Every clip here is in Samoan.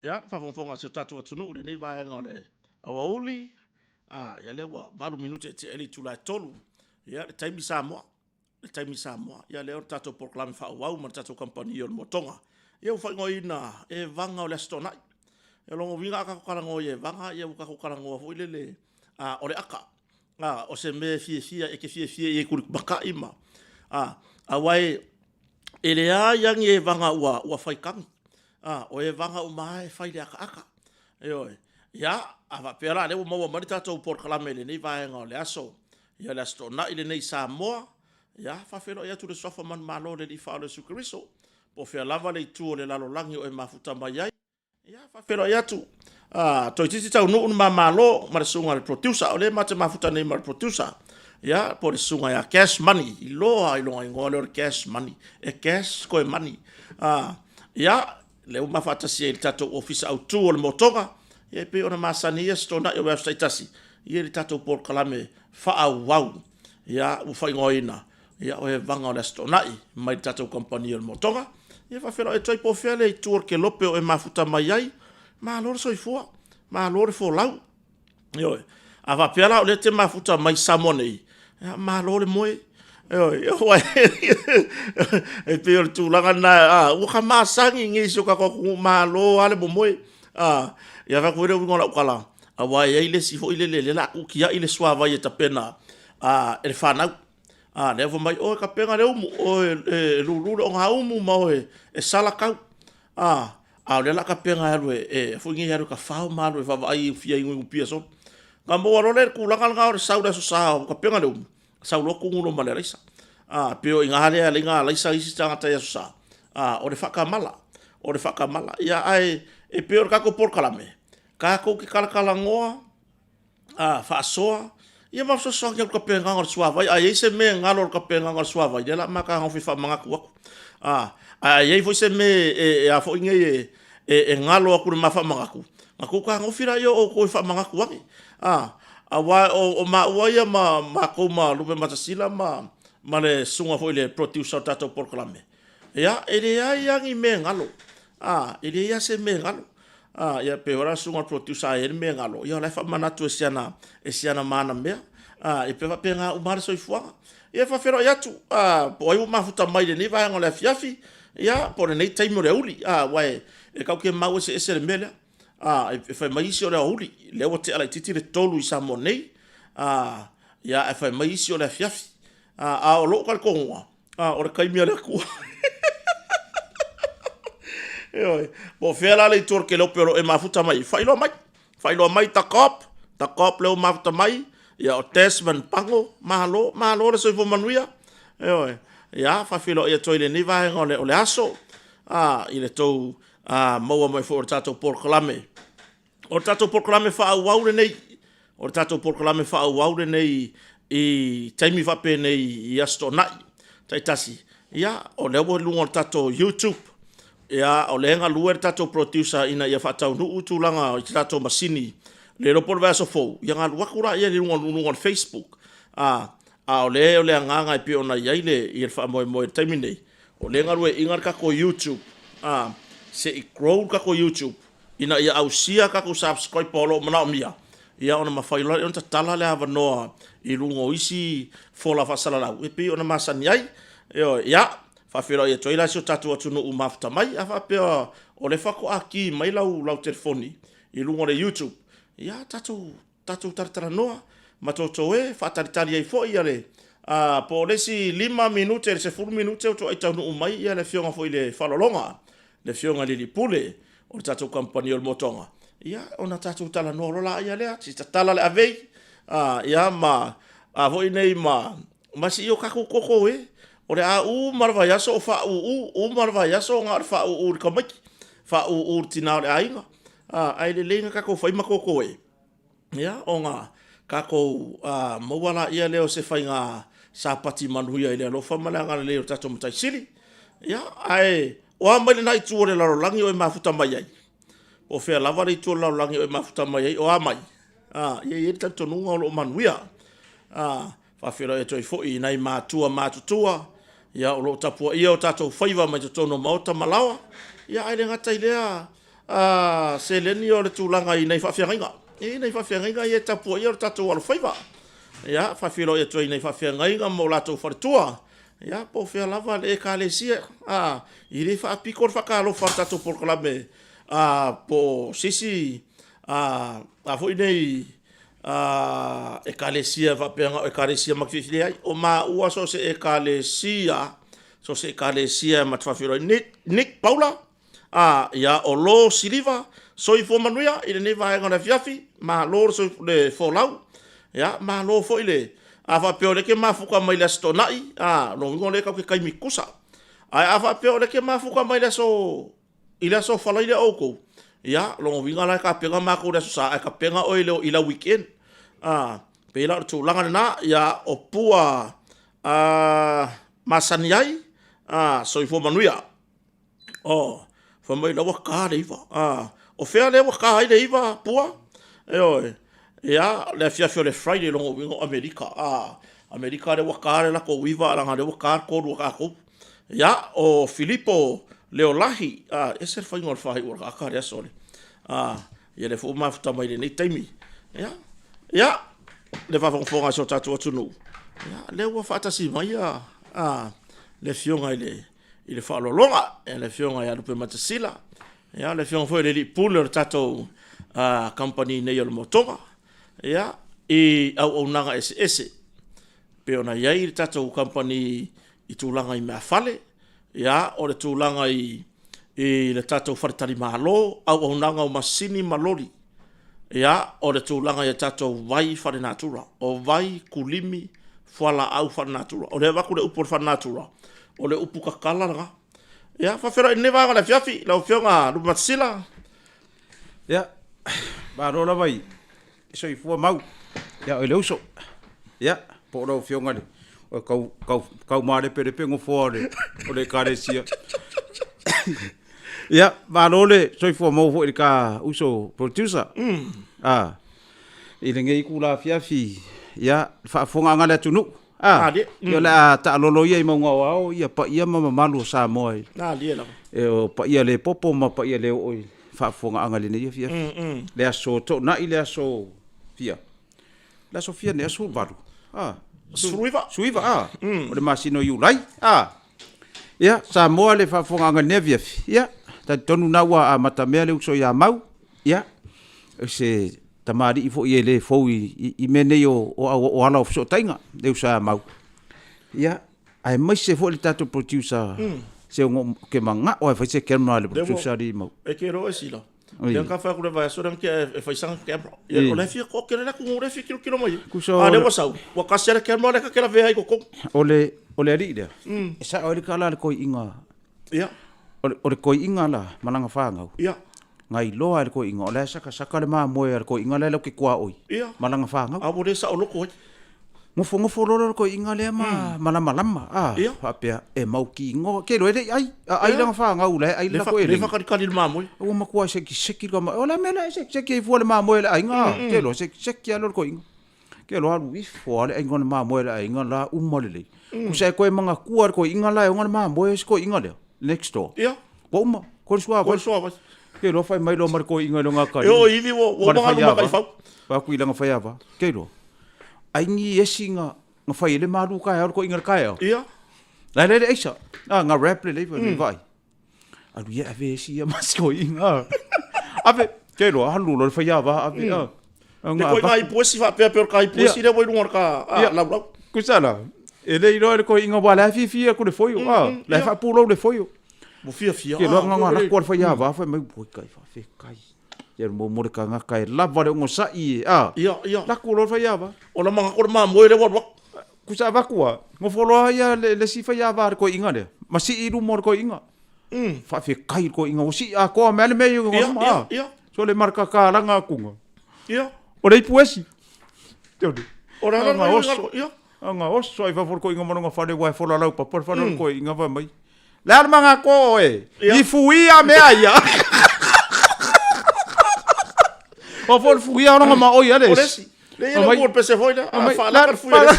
Ia, faafogafoga a si o tatou atunuu i lenei vaega o le aoauli, a, ia lea ua 8 minute e tea ai le itula e 3. Ia, le taimi Samoa, le taimi Samoa. Ia lea o le tatou polokalame faaauau ma le tatou kamupani o le Motoga. Ia ua faaigoaina e Vaga o le Aso Toonai. O lona uiga a tatou talanoa i evaga, ia ua tatou talanoa foi lele, a, o le ata. A, o se mea e fiafia, e te fiafia i ai e tulimatai ma, a, aua e leai lava ni evaga ua fai tagi. A, o evaga uma lava e fai i le ataata. Ioe. Ia, a faapea la o lea ua maua mai le tatou polokalame i lenei vaega o le aso, ia le Aso Toonai lenei Samoa, ia, e faafeiloai atu i le Suafa manumalo o le Alii Faaola Iesu Keriso, po o fea lava le itu o le lalolagi o e mafuta mai ai. Ia, e faafeiloai atu, a, toeitiiti taunuu le ma malo ma le susuga i le producer, o lea ma te mafuta nei ma le producer, ia, po o le susuga ia Cash Money, iloa lava i lona igoa lea o le Cash Money, e cash toe money. A, ia, lea ua ma faatasi ai i le tatou Ofisa Autu o le Motoga, ia e pei ona masani ai Aso Toonai o vaiaso taitasi, ia i le tatou polokalame faaauau, ia, ua faaigoaina, ia o Evaga o le Aso Toonai mai le tatou kamupani o le Motoga. Ia faafeiloai atu ai po o fea le itu o le kelope o e mafuta mai ai, malo le soifua, malo le folau. Ioe. A faapea la o lea e te mafuta mai Samoa nei, ia malo le moe. Ioe, aua e pei o le tulaga lena, a, ua ka masani nei i si o tatou atunuu, malo lava le momoe. A, ia fai atu foi le uiga o lau tala, aua e i ai le isi foi lele o lea o le a tuutiai le suavai e tapena e le fanau. A, lea fai mai, oi tapena le umu, oi e lulu le ogaumu ma oi e sala tau. A, a o lea o le a tapena e alu e, foi nei e alu e tafao ma alu e vaavaai e fia inuinu pia solo. Ona maua loa lea i le tulaga lena o le sau i le Aso Sa ua tapena le umu, sau loa tumu loa ma le alaisa. A, pei o i ina lea e ala ai ona alaisa isi tagata i Aso Sa, a, o le faatamala, o le faatamala. Ia, ae e pei o le tatou polokalame, tatou te talatalanoa, a, faasoa, ia ma fesoasoani atu i le tapenaga o le suavai. A i ai se mea e galo i le tapenaga o le suavai, lea o le a ma fetagofi e faamanatu atu. A, ae a i ai foi se mea e a foi nei e galo atu i le ma faamanatu, ona tou fetagofi lea o outou e faamanatu ane. A, aua o maua ia ma matou ma Lupematasila ma le susuga foi i le producer o le tatou polokalame, Ia, e leai lava ni mea e galo. A, e leai lava se mea e galo. A, ia pei foi la le susuga i le producer a i ai le mea e galo, ia o la e faamanatu e si ana, e si ana ma ana mea. A, e pei e faapena uma lava le soifuaga. Ia e faafeiloai atu, a, po o ai ua mafuta mai i lenei vaega o le afiafi, ia, po o lenei taimi o le aoauli. A, aua e tatou te mau eseese i le mea lea. A, e fai mai isi o le aoauli, lea ua tea laitiiti le 3 i Samoa nei, a, ia, ae fai mai isi o le afiafi. A, a o lou talitonuga, A, o le taimi a le Atua. Ioe. Po o fea la le itu o le kelope o lo o e mafuta mai, faailoa mai. Faailoa mai Takop, Takop lea ua mafuta mai, ia o Desmond Pango, malo, malo le soifua manuia. Ioe. Ia, faafeiloai atu ai i lenei vaega o le, o le aso, a, i le tou a, maua mai foi o le tatou polokalame. O le tatou polokalame faaauau lenei, o le tatou polokalame faaauau lenei i taimi faapenei i Aso Toonai taitasi. Ia, o lea ua i luga o le tatou YouTube. Ia, o lea e galue le tatou producer ina ia faataunuu tulaga i tatou masini. Le iloa po o le vaiaso fou, ia ona alu atu lea i luga o le Facebook. A, a o lea o le agaga e pei ona i ai le, le faamoemoe i le taimi nei, o lea e galueaiina le tatou YouTube, a, se i grow le tatou YouTube ina ia ausia tatou subscriber o lo o manaomia, ia ona mafai loa lea ona tatala le avanoa i luga o isi fola faasalalau e pei ona masani ai. Ioe, ia, faafeiloai atu ai la si o tatou atunuu mafuta mai, a faapea o lea faatoa ki mai lau, lau telefoni i luga o le YouTube, ia tatou, tatou talatalanoa ma toutou e faatalitali ai foi ia le, a, po o le isi 5 minute i le 10 minute o toai taunuu mai ia le afioga foi i le faaaloaloga, le afioga i le Alii Pule o le tatou kamupani o le Motoga, ia ona tatou talanoa loa laia lea, se i tatala le avei, a, ia ma, a foi nei ma, ma se i o tatou toto e, o le a uma le vaiaso o faauu, uma le vaiaso na o le faauu i le tamaiti, faauu i le tina o le aiga, a, ae lelei ona tatou fai ma toto e, Ia, ona tatou maua laia lea o se faiga sapati manuia i le alofa ma le agalelei o le tatou Matai Sili. Ia, ae o a mai lena itu o le lalolagi o e mafuta mai ai? Po o fea lava le itu o le lalolagi o e mafuta mai ai, o a mai? A, ia i ai le talitonuga o lo o manuia. A, faafeiloai atu ai foi i nai matua matutua, ia o lo o tapuaia o tatou faiva mai totonu o maota ma laoa. Ia, ae le gata i lea, Seleni o le tulaga i nai faafeagaiga. E i ai nai faafeagaiga ia e tapuaia lo tatou alofaiva. Ia, faafeiloai atu ai i nai faafeagaiga ma o latou faletua. Ia, po o fea lava le ekalesia, a, e le faapito le faatalofa a le tatou polokalame, a, po o se isi, a, a foi nei, a, ekalesia faapea na o ekalesia ma te fiafialia ai. O maua so o se ekalesia, so o se ekalesia ma te faafeiloai. Nick, Nick Paula, a, ia, o Lo Siliva, soifua manuia i lenei vaega o le afiafi, malo le, le folau, ia, malo foi le, a faapea o lea e te mafuta mai le Aso Toonai, a, lona uiga o lea tatou te taimi tutusa. Ae a faapea o lea e te mafuta mai le aso, i le aso Faraile a outou, ia, lona uiga la e tapena matou i le Aso Sa, ae tapena oe i lau weekend. A, pei la o le tulaga lena, ia, o pua, a, masani ai, a, soifua manuia. Oh, fai mai la ua ta le iva. Ah, o fea lea ua ta ai le iva, Pua? Ioe. Ia, le afiafi o le Friday lona uiga o Amerika. Ah, Amerika lea ua ta le latou iva, leaga lea ua ta le tolu a tatou. Ia, o Filipo Leolahi, ah, ese le faiga o le faaiu o le tagata le aso le. Ah, ia lea foi ua mafuta mai lenei taimi. Ia, ia, le faafogafoga a si o tatou atunuu, ia, lea ua faatasi mai ia, ah, le afioga i le i le faaaloaloga, le Afioga ia Lupematasila, ia, le Afioga foi i le Alii Pule o le tatou kamupani nei o le Motoga, ia, i auaunaga eseese, pei ona i ai le tatou kamupani i tulaga i meafale, ia, o le tulaga i le tatou faletalimalo, auaunaga o masini ma loli, Ia, o le tulaga i a tatou vai faalenatura, o vai kulimi fualaau faalenatura. O lea e avatu le upu o le faalenatura, o le upu tatala lena. Ia, faafeiloai i lenei vaega o le afiafi, lau Afioga Lupematasila. Ia, malo lava i soifua mau ia oe le uso. Ia, po o lau Afioga i le o tau, tau, tau malepelepe nofoa o le, o le Ekalesia. Ia, malo le soifua maua foi i le ta uso producer. Ah, i lenei itula afiafi, ia, le faafofogaaga a le atunuu. Ah, Malie. ia o le a taalolo ia i mauga o ao ia paia ma mamalu o Samoa i, Malie lava. e, o paia le popo ma paia le oo i faafofogaaga i lenei afiafi. Le aso Toonai, le aso fia? Le aso fia nei, aso 18. Ah, 19. 19, ah. O le masina o Iulai. Ah. Ia, Samoa le faafofogaaga i lenei afiafi. Ia, talitonu na ua amatamea le uso ia Mau. Ia, o se tamalii foi e le fou i, i, i mea nei o, o, o ala o fesootaiga, le uso ia Mau. Ia, aemaise foi le tatou producer, se o ke mana'o e fai se camera a le producer alii Mau. E ke iloa e sila. Lea na fai atu le vaiaso lea na tea e fai sana camera. Ia, o la e fia toatele le atunuu lea e fia tilotilo mai ai. A lea ua sau, ua tasi lava le camera lea ta te lavea ai i totonu. O le, o le alii lea, e sao ai le tala a le toeaina, Ia. o le, o le toeaina la ma lana fanau, Ia. na iloa e le toeaina o la e sakasaka le mamoe a le toeaina la e lau te tuaoi Ia. ma lana fanau. A ua le saoloto ai. Nofonofo loa lea o le toeaina lea ma malamalama, a, Ia. faapea, e mautinoa, ke iloa e le i ai, a ai Ia. lana fanau la e ai le Le latou fa, le eleni. fakalikali i le mamoe. Ua matua sekiseki le tama, o le a mea la e sekiseki ai fua le mamoe a le aiga, a, ke iloa sekiseki lava lea o le toeaina. Ke iloa alu ifo lava le aiga o le mamoe a le aiga la uma lelei. Tusa e toe manatua e le toeaina la e ona le mamoe isi toeaina lea, next door. Ia. Ua uma, koe le Koe suavai. le suavai. Ke iloa fai mai loa ma le toeaina i lona E oo i ivi ua, ua ma le uma ona alu faiava. mataifau. Fai atu i lana faiava, ke iloa. Ai ni esi na na fai ai le malu taeao le toeaina i le taeao. Ia. La e le aisa. Ah, nga rap lelei fai mai vaai. Alu ia ave esi ia ma si toeaina. Ave, ke iloa alu loa le faiava ave. Ah. Le toeaina ipu esi faapea pei o le ka ipu esi lea ua i luga o le ka laulau. Kusa la, e le iloa e le toeaina aua la e fiafia atu le foio. Ah, la e faapulou le foio. Ua fiafia. Ke iloa nga lako a le faiava fai mai, oi kai faafetai. Ia mo mo le tagata e lava le onosai e, a. Ia, ia. Lako loa le faiava. O la manatu o le mamoe lea ua alu atu. Kusa avatu a, nofo loa ia le, le isi faiava a le toeaina lea, ma sii i luma o le toeaina. Faafetai i le toeaina ua sii atoa mai lava le mea i Ia, luma, ia, a. ia. So le marakakalaga atuga. Ia. O le ipu esi. Te ole. O le ala lena i lalo, ia. Aga oso ai fafo le toeaina ma lona fale aua e fola laupapa le fale o le toeaina fai mai. Le a le magako oe? Ia. I fuia mea ia. O fo le fuia o longa ma oi a le O le isi. Le ia le upu o le pese foi lea. A faalaka le fuia le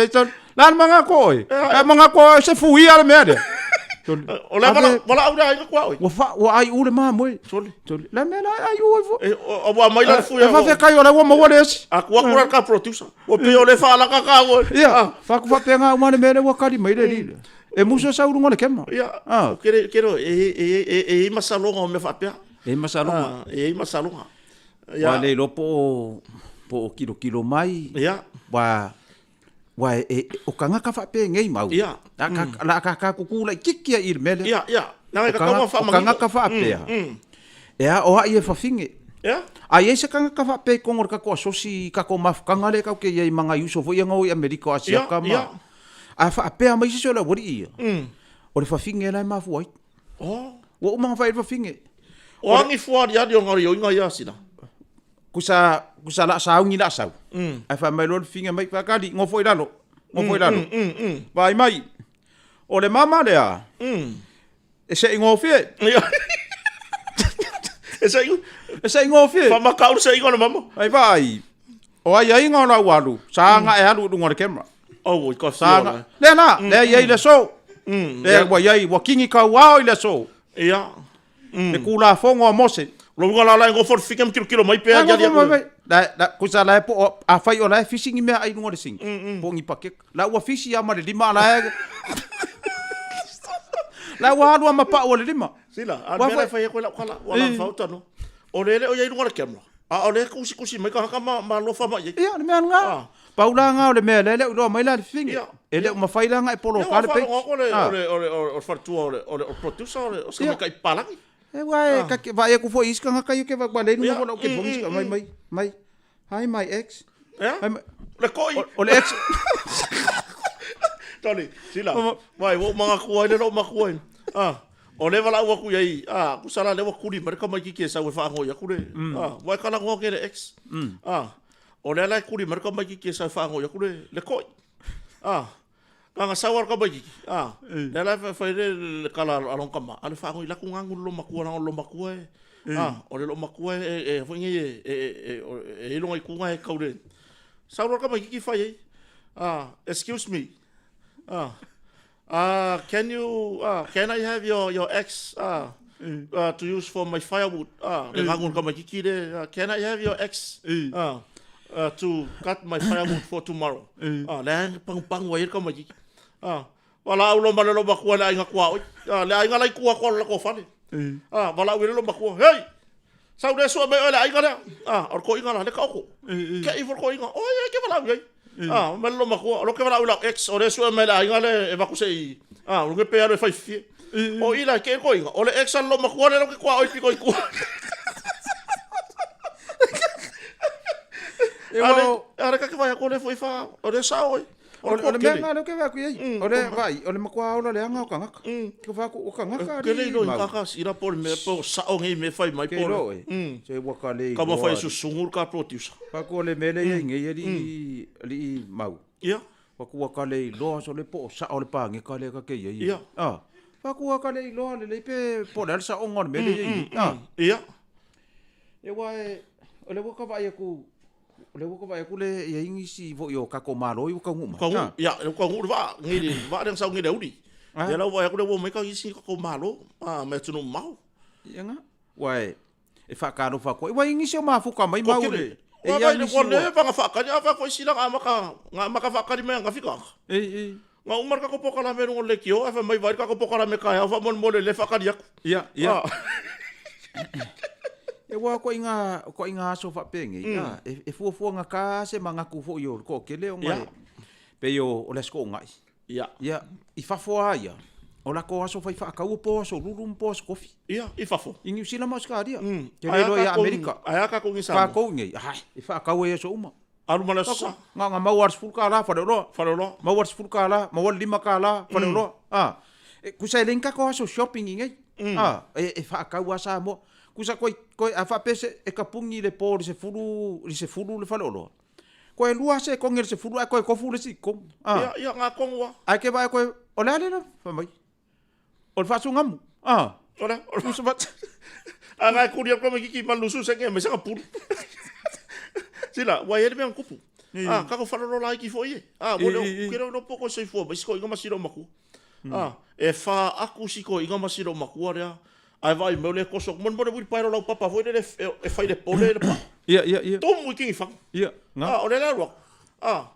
isi. Le a le magako oe? E magako oe se fuia le mea lea. O le valaau le aiga kua oi. Ua fa ua ai u le mamoe. Sole. Sole. La mea la ai u ai fo. E ua mai la fui. E faafetai o la ua maua le esi. Aku aku la ka producer. Ua pei o le faalaka ka ua. Ia, fa ku faapea uma le mea le ua kali mai le li. E muso sau luga le kema. Ia. Ah. Kere kere e e e e i masaloga o mea faapea. E i masaloga. E i masaloga. Ia. Ua le iloa po o po o kilokilo mai. Ia. Ua Ua e, e, o kangaka faapenei mau. Ia. La ka, mm. la ka ka kuku laititi ai i le mea lea. Ia, ia. Na ka kau fa O kangaka faapea. Mm, mm. E a o ai e fafine. Ia. A i ai se kangaka faapea i kongo le kako asosi i kako mafukanga le kau ke ia i manga i uso foi ia ngau i Amerika o Asiaka ma. Ia. A faapea mai se se o le awari ia. O le fafine la e mafua ai. Oh. Ua uma nga fai le fafine. O angi fua ali ali o ngari o inga ia sina. Kusa, kusa la saungi la sau. Ae fai mai loa le figa mai, Faakali, gofo i lalo, gofo i lalo. Vaai mai, o le mama lea, e seʻi gofie. E seʻi E seʻi gofie. Faamakau le seʻiga o le mama. Ai vaai, o aiaiga o lau alu, sa aga e alu i luga o le camera. Oh, i ka Sa aga, lea la, lea i ai le aso. Lea ua i ai, ua kini kauao i le aso. Ia. Le Tulafono a Mose. Lou uiga la la e gofo le fika ma kilokilo mai pe aliali atu. La la kusa la e po o afai o la e fisi ni mea ai luga o le sini. Po o ni pakeka. La ua fisi a ma le lima la e La ua alu a ma pau o le lima. Sila, a le mea la e fai aku e lau kala, ua la fau tano. O le le o iai luga o le camera. A o le kusikusi mai ka haka ma ma alofa mai iai. Ia, o le mea lena. Pau la nga o le mea lea e le o iloa mai la le fifine. E le o mafai la nga e poloka le page. Ia, ua faalogo atu o le o le faletua o le o le producer o le o se makai papalagi. E ua e ka vaai aku foi i isi tagata ia ke vaai lei luga o lau telefoni isi mai mai mai. Hi my ex. Ea? Le koi. O le ex. Tony, sila. Vai, ua ou magaku ai le lou makua ai. Ah, o le valaau aku iai, ah, kusa la lea ua kuli mai le tamaititi e sau e faagoi aku le, ah, ua e talanoa ake le ex. Ah, o lea la e kuli mai le tamaititi e sau e faagoi aku le, le koi. Ah, na sau le tamaititi, ah, lea la e fai le, le kala a lona tama, a le faagoi laku gagu le lou matua, leaga o le lou matua e, ah, o le lou matua e, e, e foi nei e, e, e, e, e i lona itu na e kau le, sau loa le tamaititi fai ai, ah, excuse me, ah, Ah, can you, ah, can I have your, your ex, ah, ah, to use for my firewood? Ah, le gagu o le tamaititi le, ah, can I have your ex, ah, ah, to cut my firewood for tomorrow? Ah, lea e pagupagu ai le tamaititi. Ah, valaau loa ma le loomatua i le aiga tuaoi. Ah, le aiga la i tua atu o le latou fale. Ah, valaau i le loomatua, hei! Sau lea sue mai oe le aiga lea. Ah, o le toeaina la, le taoto. Kei ifo le toeaina, oi e ke valaau i ai. Ah, mai le loomatua, o lea ou te valaau i lau ex, o lea e sue mai le aiga lea e avatu se i, ah, o le pe alu e fai fifie. O i la e kei le toeaina, o le ex a le loomatua lea la ou te tuaoi pito i tua. A le kake vai atu o lea foi fa, o lea sao ai. O le mea lena lea ou te vaai atu i ai, o le vaai, o le matua ola leaga o tagata. Ke vaai atu, o tagata alii. Ke le iloa i kaka sila po o le mea, po o sao nei mea e fai mai po o le. Ke iloa oe, se ua ka le iloa. Ka mafai e susugu le ka producer. Vaai atu o le mea lea e i ai nei alii, alii mau. Ia. Vaai atu ua ka le iloa sole po o sao le pageka lea ka ke i ai. Ia. Vaai atu ua ka le iloa lelei pe po o le a le saoga o le mea lea e i ai nei. Ia. Ia aua o lea ua ka vaai atu O lea ua ka vaai atu le i ai nisi foi o tatou Malo ia ua taunuu mai. Taunuu, ia, ua taunuu le vaa, nei le vaa lea na sau nei le aoauli. Ia la ua vaai atu lea ua omai ka isi tatou Malo mai atunuu mamao. Ia na, aua e faatalofa atu ai, aua e i ai nisi o mafuta mai mau le, e i ai nisi ua. Ua leva ona faatali, a fai atu ai sila na amata, na amata faatali mai ananafi tagata. Na uma le tatou polokalame i luga o le leitio ae fai mai vaai le tatou polokalame taeao faamolemole lea e faatali atu. Ia, ia. Ia aua o ituaiga, o ituaiga aso faapenei, a, e fuafuagata se manatu foi o le toatele ona e pei o le Aso Toonai. Ia. Ia, i fafo lava ia, o latou aso fai faatau o po aso lulu ma po aso tofi. Ia, i fafo. I Niu Sila ma Ausetalia. Ke le iloa ia Amerika. Ae a tatou i Samoa? Tatou i inei, ai, e faatau ai aso uma. Alu ma le aso sa. Na ona maua lava le $10 faleoloa. Faleoloa. Maua le $10, maua le $5 faleoloa. A, e, tusa e leai ni tatou aso shopping i inei. A, e, e faatau lava Samoa. Tusa koe, koe, a faapea se, e tapuni i le po i le sefulu, i le sefulu le faleoloa. Koe lua sekone i le sefulu ae toe tofu le isi i totonu. A. Ia, ia, na tonu lava. Ae ke vaai koe, o le a le la? Fai mai. O le faasugamu. Ah. O le, o le A ngai kuri aku ma kiki ma lusu se nge me sanga pulu. Sila, wa ele me kupu. Ah, ka ko whalolo la iki fo ie. Ah, wo le ke le no poko soifua, ma siko inga masilo maku. E fa aku si toeaina ma si loomatua lea, ae vaai mai o lea e toso atu, mo le uilipaelo laupapa foi lele e fai i le pole le paa. Ia, ia, ia. Tumu i kinifagu. Ia, ga. A, o lea la e alu atu, a,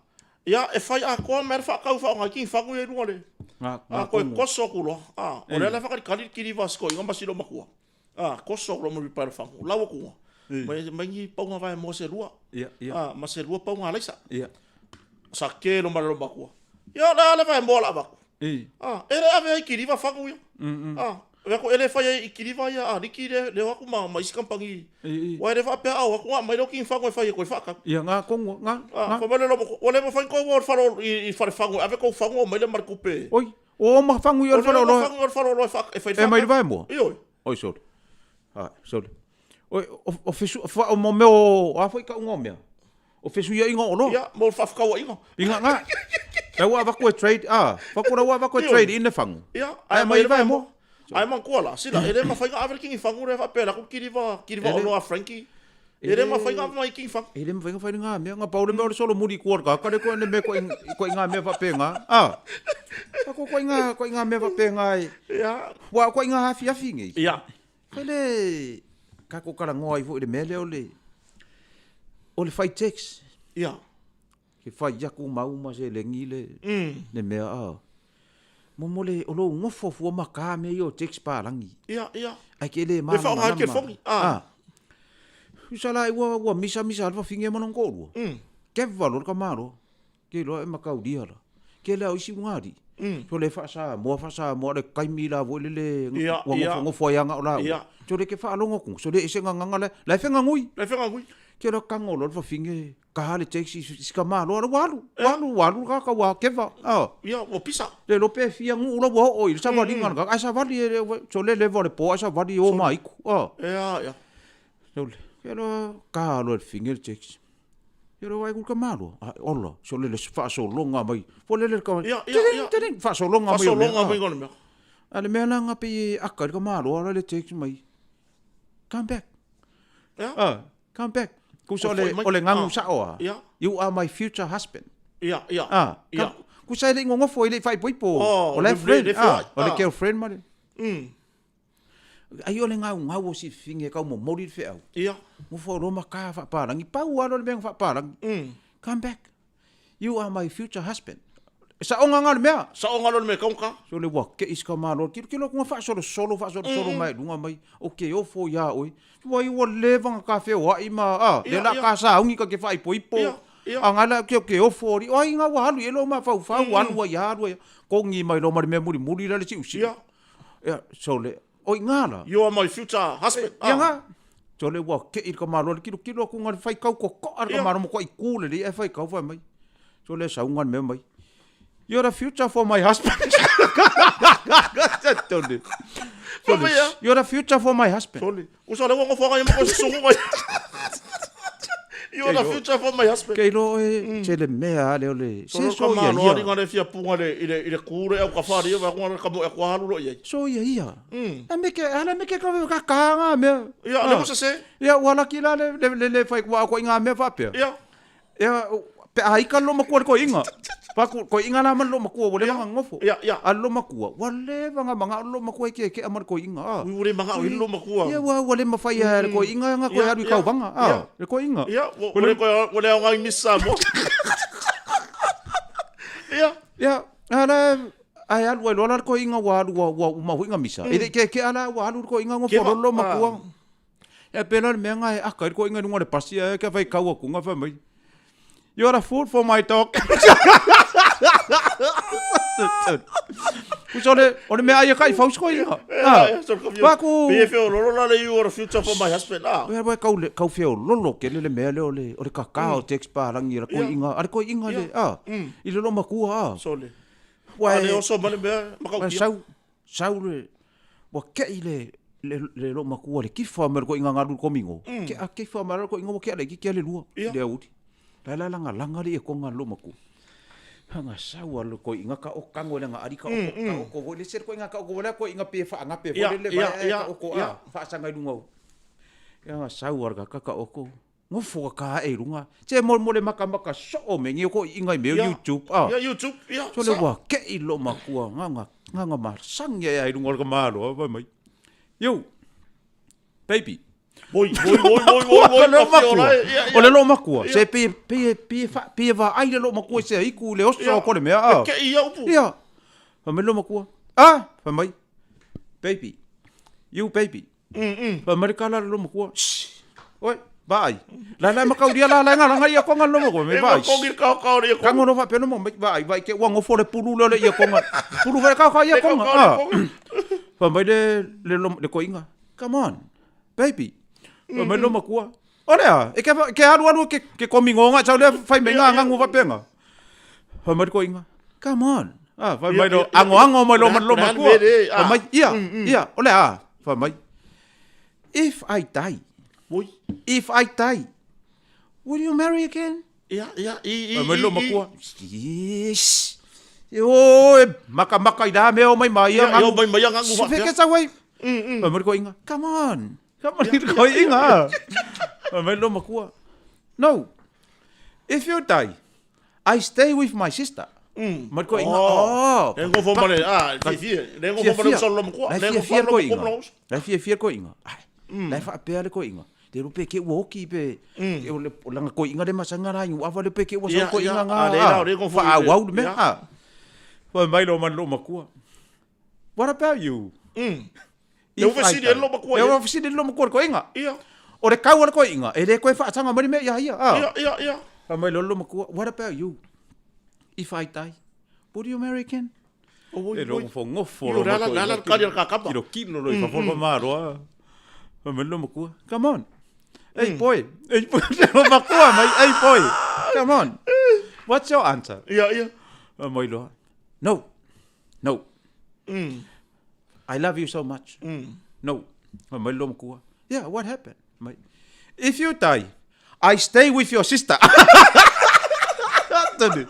ia, e fai atoa mai lava le faatau faaaoga ai kinifagu ia i luga o le, Ga, ga a, toe kogo. toso atu loa, a, o lea la e faatalitali le kiliva a si toeaina ma si loomatua, a, toso atu loa ma le uilipaelo fagu, lau atu loa, mai ni pauga vaemoa se lua, Ia, ia. a, ma se lua pauga alaisa. Ia. Sa tele ma le loomatua. Ia, o le a le vaemoa o le a avatu? Ei. A, e le ave ai i kiliva fagu ia. A, ave atu e le fai ai i kiliva ia a liki le le o atu ma ma isi kamupani. Ei, ei. Ua e le faapea a o atu ona aumai lea o kini fagu e fai ai koe faatau. Ia, nga kongu, nga, A, nga. fai mai le loomatua, ua le mafai ona tou o i le fale i i fale fagu e ave tou fagu aumai lea ma le tupe. Oi, ua oma fagu i o le O le oma faleoloa. fagu i o le faleoloa e faa e fai E aumai i le vaemoa? Ioe. Oi sole. Ai, sole. Oi, o, o fesu, fa, o mo mea o, a foi tauga o mea? O fesuiaiga o oloa. Ia, mo le faafetauaiga. Inga nga. La ua avatu e trade, ah, faku la ua avatu e trade in le fagu. Ia, Ae aumai i le vaemoa. Ae manatua la, sila, e le mafai ona ave le kinifagu lea faapea e alu atu kiliva, kiliva oloa a Frankie. E le mafai ona ave mai kinifagu. E le mafai ona fai ni mea. Nga pau le mea o le solomuli i tua o le tagata le koe ne mea koe koe ngā mea faapena. Ah. Ko koe ngā koe ngā mea faapena e. Ia. Ua koe ngā afiafi nei. Ia. Fai le kako talanoa ai foi i le mea lea o le o le fai tax. Ia. Ke fai aku mau ma seleni le le mea a. Mo mo le o lou nofo fua ma ka mea ia o tax palagi. Ia, ia. Ai ke le Le faaaoga ai le telefoni. Ah. Usa la ua ua misa misa le fafine ma lona toalua. Keva loa le tamaloa. Ke iloa e mataulia la. Ke lea o isi uga alii. So le faa-Samoa, faa-Samoa le taimi la foi lele Ia, ua ia. nofonofo ai aga o laua. Ia. So le ke faalogo atu, so le ese gagaga la, la e fegagui. La e fegagui. Ke loa tago loa le fafine, ka le taxi si ka malo ala ua alu, ua alu, ua alu le tagata ua keva. Ah. Ia, ua pisa. Le iloa pe fia nuu la ua oo i le savaliga le tagata, ae savali e le, so le leva o le po ae savali e o ma aiku. Ah. Ia, ia. So le, ke loa ka loa e le fafine le taxi. Ia le wai ka malo. A ola, so le le faasologa mai. Fo le le ka. Ia, ia, ia. Tiring, faasologa mai. Faasologa mai o le mea. A le mea la nga pe e aka i le ka malo ala le text mai. Come back. Ia. Ah, come back. Kusa o le o le ngangu sao a. Ia. You are my future husband. Ia, ia. Ah, Ia. Kusa e le ngongofo i le whaipoipo. Oh, O le le- friend. le Ah, feoai. o le Ah. girlfriend ma le. Ai o le gaugau o sififiga e kaumomoli le feau. Ia. Nofo loa ma ka faapalagi. Pau lava lea o le mea na faapalagi. Come back. You are my future husband. E saoga nga o le mea. Saoga loa le mea e taugata. So le ua kei si ka malo. Tilotilo atu nga faasolosolo, faasolosolo mai luga mai. Ou te ofo iā oe. Ua i ua leva nga ka feoai ma, a, lea la ka sauni ka ke faaipoipo. A nga la ke ke ofo ri. O ai nga ua alu i e lou mafaufau, alu ai alu ai. Kogi mai loa ma le mea mulimuli la le siusiu. Ia, so le, o i ngā la. You are my future husband. Ia ngā. So le ua kei le kamalo, le kilokilo aku ngā le whaikau ko koa le kamalo mo koa i kū le e whaikau whai mai. So le saunga le mea mai. You're the future for my husband. Tony. Fai ia. You're the future for my husband. Sole. Usa le ua ngofoanga ia mo se sungu mai. You are the future for my husband. Kei lo e te le mea ale o le se so so ia ia. Ia. Ngare fia punga le i le i le kure au ka whare ia ngare ka mo e kwa halu lo ia. So ia ia. A me ke ala me ke ka ka ka nga mea. Ia le mo se se. Ia ua laki la le le le le whai kua ko inga mea whapea. Ia. Ia pe a ika lo makua le koiinga. Pa ko koiinga la man lo makua ua leva nga ngofo. Ia ia. A lo makua ua leva nga manga lo makua e ke ke a ma le koiinga. Ah. Ui ua le manga o i lo makua. Ia ua ua le mawhai a le koiinga nga koe alu i kauvanga. Ah, le koiinga. Ia, ua le koe ua le aoga i Miss Samoa. Ia. Ia, ala ai alu ai loa la le koiinga ua alu ua ua uma foi nga misa. E le ke ke ala ua alu le koiinga ngofo lo lo makua. Ia pēlā le mea nga e aka i le koiinga i luga o le pasi ae kia whai kau aku nga whai mai. You are a fool for my dog. Kusa o le, o le mea ai e kai fausi koiinga. Ah, Pa ku... Pe e feololo la le you are a future for my husband. Ah. Ua ua kau, le, kau feololo ke le le mea lea o le, o le kaka o te palangi la koiinga, a le koiinga le, ah, i le lo makua, ah. Sole. Ua A le e, oso ma le mea ua makautia. sau, sau le, ua kei le, le, le loomatua le kifa mai le koiga galu i le komigo, ke a kifa mai la le koiga ua kea laitiiti lava le lua i le aoauli. La e lagalaga le iekoga a le loomatua. Aga sau a le koiga kaoko kago i lana ali kaoko, kaoko foi le ese le koiga kaoko foi lea koiga pe faagape foi lele vae ae kaoko a faasaga i luga o. Aga sau a le kaka kaoko, Nofo ka ae i luga. Se mo mo le makamaka soo me ni ko inga i mea YouTube. Ah. Yeah, YouTube. Yeah. So le ua kei lo makua nga nga. Gaga masagi ai i luga o le tamaloa fai mai. You, baby. Oi, oi, oi, oi, oi, oi, oi, o le loomatua, se pei, pei, pei, pei e vaai le loomatua i se aiku i le oso o kole mea. E kei ia upu. Ia. Fai mai le loomatua, ah, fai mai, baby, you baby. Fai mai le kala a le loomatua, shh, oi, vaai. La la makauria la la ngala ngai ia konga le loomatua, mai vaai. Kango no faapea no mai vaai, vaai ke ua ngofo le pulu lea o le ia konga. Pulu fai kao ia konga. Ah. Fai mai le le le koinga, come on, baby. Fai mai le loomatua, o lea, e ke, ke alu alu ke, ke komi ngonga, sau lea fai mai ngā ngangu faapea. Fai mai le koinga, come on. Ah, fai mai lo, ango ango mai lo man lo matua. Fai mai, ia, ia, o lea, fai mai. If I die, if I die, will you marry again? Ia, ia, i, i, Fai mai lo matua, yes. O, e maka maka i la mea o mai mai ia ngangu. Ia, mai mai ia ngangu faapea. Feke sau ai. Fai mai le koinga, come on. Come on, le koinga. Fai mai lo matua, no. If you die, I stay with my sister. Ma le koinga, oh. Le ngofo ma le, ah, fiafia. Le ngofo ma le uso lo matua. Le fiafia le koinga. Le fiafia le koinga. La e faapea le koinga. Te ro pe ke ua oki pe, o le langa koinga le masanga la iu ava le pe ke ua sau koinga nga. Whaawau le mea. Fai mai lo man lo makua. What about you? E ua fesili ai le loomatua ia. E ua fesili ai le loomatua i le toeaina. Ia. O le kau a le toeaina, e le toe faataga mai le mea ia ia. Ia, ia, ia. Fai mai loa le loomatua, what about you? If I die, would you marry again? Oi, E logofogofo lo matua. Le ala le kali a le kakapa. Kilo kilo lo i fafo le maloa. Fai mai le loomatua, come on. Hey boy. Hey boy. Le loomatua mai, hey boy. Come on. What's your answer? Ia, ia. Fai mai loa, no. No. I love you so much. No. Fai mai le loomatua, yeah, what happened? Mai, if you die, I stay with your sister. Tonu.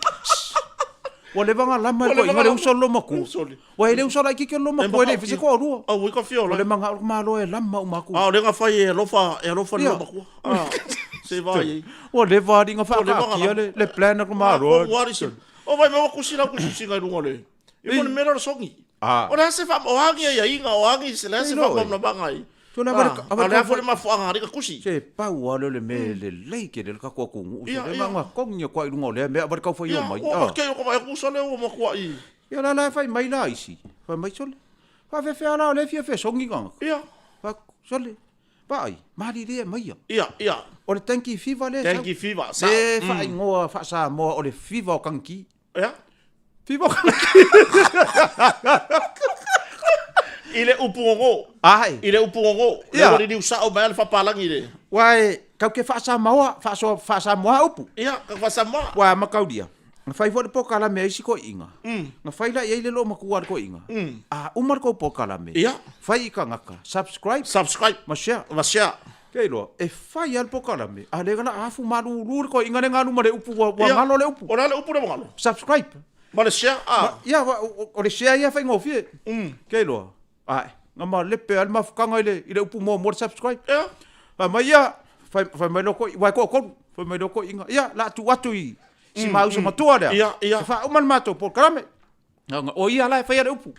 Ua leva nga lama e koe, le uso loomatua. Ua e le uso laitiiti o le loomatua, e le fese koa rua. Au i ka fia O le manga o le malo e lama uma aku. A o le nga fai e alofa, e alofa le loomatua. Se vai ai. Ua leva ali nga whaakaakia le plan a le malo. O vai me wakusi la kusi singa i runga le. I mo le mea le songi. O le ase wha, o hangi ai ainga, o hangi se le ase wha mamna ai. A le afo le mafuanga ari ka kusi. Se pau a le me le lei ke le ka kua kungu. Se le manga kongi kua i runga o le mea wale kau whai o mai. Ia, ke o ka vai kusa le o makua i. Ia la la whai mai la isi. Whai mai sole. Wha la o le fia songi kanga. Ia. Wha sole. Vaai, malilie mai ia. Ia, ia. O le Dengue fever lea e sau. Dengue fever, sao. Le faaigoa faa-Samoa o le fever o Kangki. Ia. Fever o Kangki. I le upu gogo. Ai. I le upu gogo. Le ua liliu sao mai a le faapalagi le. Ua e, kau ke faasamoa, faasoa, faasamoa upu. Ia, kau faasamoa. Ua makaulia. Na fai foi le polokalame a isi toeaiga. Na fai la i ai le loomatua a le toeaiga. A uma le tou polokalame, Ia. fai i tagata, subscribe, Subscribe. ma share. Ma share. Kei loa, e fai lava le polokalame, a le la afu malulu le toeaiga le galu ma le upu ua, ua Ia. galo le upu. O le a le upu lea ua galo? Subscribe. Ma le share, a. Ia, o le share ia e faigofie. Kei loa, Ae, na malepe lava le mafutaga i le, i le upu muamua le subscribe. Ea. Fai mai ia, fai, fai mai loa koe, uae toatolu, fai mai loa koe inga, ia, la tuu atu i si mm, mausa matua lea. Ia, ia. E faauma le matou polokalame. O ia la e faia le upu.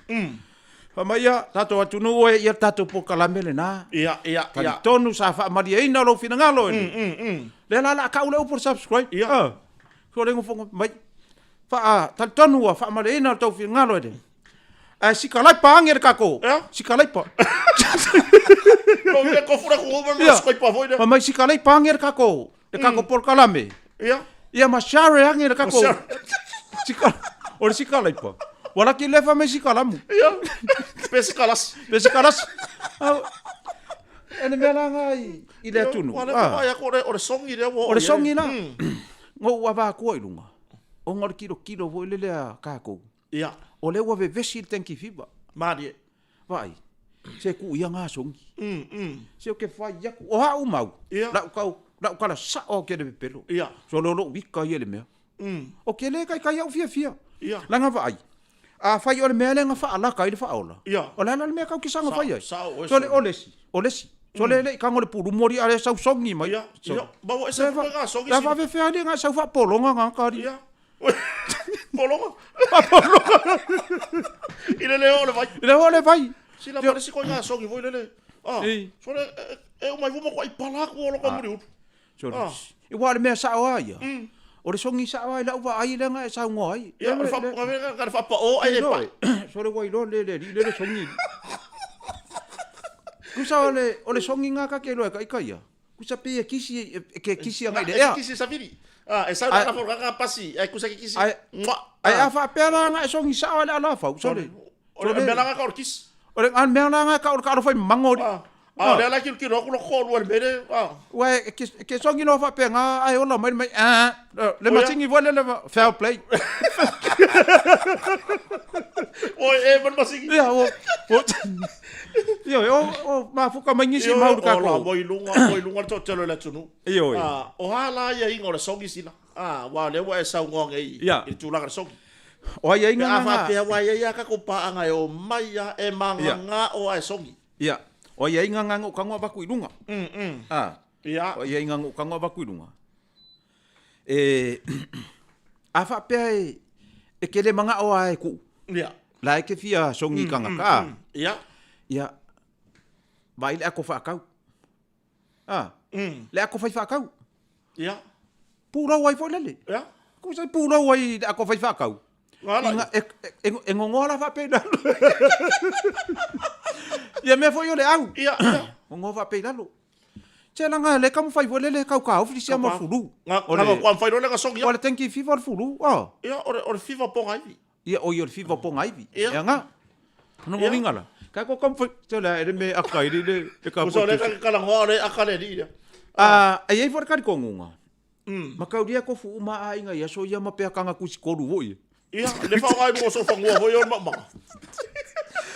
Fai mai ia, tatou atunuu e, ia le tatou polokalame lena. Ia, ia, ia. Talitonu sa faamalieina lou finagalo e. Lea la o le a tau le upu o le subscribe. Ia. Ah. So le gofogo mai. Faa, talitonu ua faamalieina lo tou finagalo e le. Ae sikalaipa ange le kako. Ea? Sikalaipa. No me ko fura ko ma Ia. sikalaipa foi le. Fai mai sikalaipa ange le kako. Le kako polokalame. Ia. Ia ma share ange le kako. share. Sika, o le sikalaipa. Wala ki lefa me sikalamu. Ia. Pe sikalasi. Pe sikalasi. Au, E le mea la nga i, i le atunu. Wala Ah. ko ai ko le o le songi le O le songi la. Ngou ua vakua i lunga. Ona o le kilokilo foi lele a kākou. Ia. O lea ua vevesi le dengue fever. Malie. Vaai, se kuu ia ngā songi. Se o ke whai aku, o hau mau, Ia. lau kau, lau kala sao o ke le pepelo. Ia. So leo lou wika ia le mea. O ke le kai kai au fia fia. Ia. Langa vaai, a whai o le mea le nga whaalaka i le whaola. Ia. O le ala le mea kau ki sanga whai ai. sao, oe So le songi. o lesi, o lesi. So le le i kango le pulu mori a le sau songi mai. Ia. So, Ia. Ma ua ese foi ngā songi. La whawhewhea le ngā sau whapolonga ngā kari. Ia. Pologa. I le I le le oo le vai. I le oo le vai. Sila ma le isi ituaiga sogi foi lele. Ah, sole e uma ifo matuai pala atu o loko muliulu. Sole. Aua o le mea sao lava ia, o le sogi sao lava i lau vaai lea na e saunoa ai. Ia, o le faapao ai e pai. Sole ua iloa le le alii lea le sogi. Tusa o le o le sogi na ta te iloa e taita ia, tusa pei e kisi e ke kisi agai i le ea. E kisi savili. Ah, e sau la fo pasi, e kusa ke kisi. Ae a faapea la na e sogi sao ai le alafau, sole. O le mea la ka o le kisi. O le mea la ka o le taalofa i mago. A o lea la kilokilo atu loko toalua i le mea lea. Ua e ke sogi loa faapena ae ola mai le mai le masini foi lele fair play. Oi e ma le masini. Ia o Ioe, o mafuka mai nisi mau le tatou. Ola, mo i luga, mo i luga le toatele o le atunuu. Ioe. O a la aiaiga o le sogi sila? Aua o lea ua e saunoa nei i le tulaga o le sogi. O aiaiga na. Pe a faapea aua e i ai lava tatou paaga e omai lava e magagao lava e sogi. Ia, o aiaiga na na ou tago avatu i luga. Ia. O aiaiga na ou tago avatu i luga. E, a faapea e, e ke le manao lava e tuu. Ia. La e ke fia sogi i tagata. Ia. Ia, vaai le ato faatau. A, le ato fai faatau. Ia. Pulou ai foi lele. Ia. Kusa pulou ai le ato fai faatau. Ina, e, e, e gogoa la faapea i lalo. Ia mea foi o le au. Ia, ia. Gogoa faapea i lalo. Se laga le taumafai foi lele e tau taofi le siama o le fulu. O le, Kua mafai loa le sogi. O le dengue fever o le fulu. Oh. Ia, o le fever pogaivi. Ia, o ia o le fever pogaivi. Ia. Ia nga. Lona uiga la. Kai ko taumafai, se le ele me aka i le le ka. Kusa o le ka kalangoa o le aka le alii lea. Ah, e i ai foi le talitonuga. Mataulia tofu uma aiga i aso ia ma peakaga tusitolu foi. Ia, le faaaoga i luga o sofanua foi o le maumaga.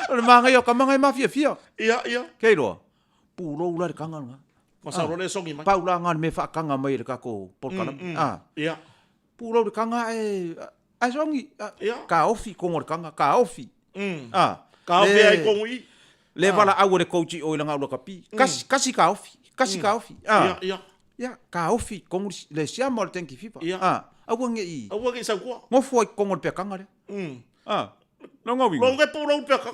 O le manaia o tama na e mafiafia. Ia, ia. Ke iloa, pulou la le taga lena. Masalo le sogi mai. Pau la na o le mea e faataga mai e le tatou polokalame. Ia. Pulou le taga ae, ae sogi. Ia. Taofi i totonu o le taga, taofi. Taofi ai i totonu i i. Le valaau a le coach i o i lana aula kapi. Kasi, kasi taofi, kasi taofi. Ia, ia. Ia, taofi i totonu le siama o le dengue fever. Ia. Aua ne i. Aua ne i sautua. Nofo ai i totonu o le peakaga lea. Lona uiga. Lou ke pulou le peakaga.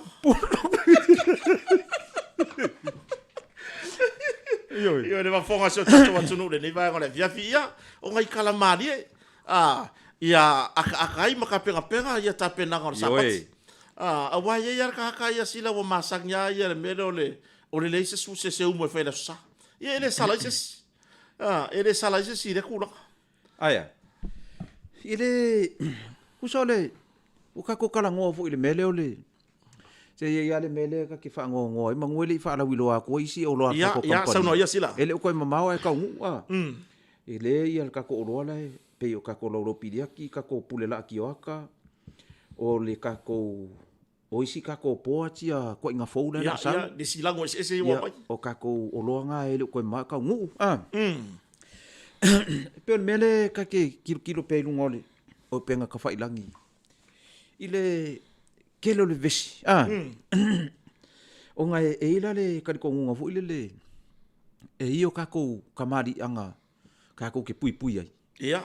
Ioe. Ioe, le faafofoga a si o tatou atunuu i lenei vaega o le afiafi, ia, o nai tala malie, ia akaaka ai ma tapenapena ia tapenaga o le Sapati. Aua e i ai lava le tagata ia sila ua masani lava ia i le mea lea o le, o le leai se se umu e fai i le Aso Sa. Ia e le sala ai se isi. E le sala ai se isi i lea tulaga. Aia. I le, tusa o le, ua tatou talanoa foi i le mea lea o le, se i ai lava le mea lea ta te faanoanoa ai, manu e le i faalauiloa atu ai isi oloa a le tatou Ia, ia, kamupani. saunoa ia sila. E le o toe mamao ae taunuu a. E le ia le tatou oloa la e pei o tatou laulau piliaki, tatou pule laa tioata, o le tatou, o isi tatou boards ia ituaiga fou la e Ia, sau. ia, le silago eseese ia ua Ia, aumai. o tatou oloa na e le o toe mamao ae taunuu a. E pei o le mea lea ta te tilotilo pea i luga o le upega tafailagi i le tele o le vevesi a. Ona e i ai la le talitonuga foi lele e i o tatou kamaliiaga tatou te puipui ai. Ia.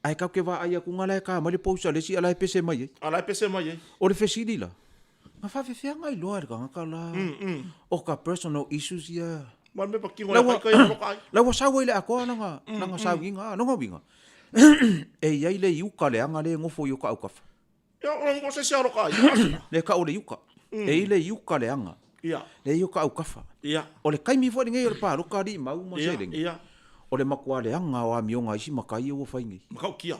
Ae tatou te vaai atu na la e ta mai le post a le isi a la e pese mai ai. A la e pese mai ai. O le fesili la, na faafefea na iloa e le tagata la o ka personal issues ia. Ma le mea patino e kai kai o kai. La ua sau ai le atoa lana lana sauiga, a lona uiga e i ai le iuka leaga lea e nofo i o ka autafa. Ia, o le se se alo kai. Le ka o le iuka. E i le iuka leaga. Ia. Le i o ka autafa. Ia. O le taimi foi lenei o le paloka alii mau ma seleni. Ia. O le matua leaga o amioga a isi matai ia ua fai nei. Matautia.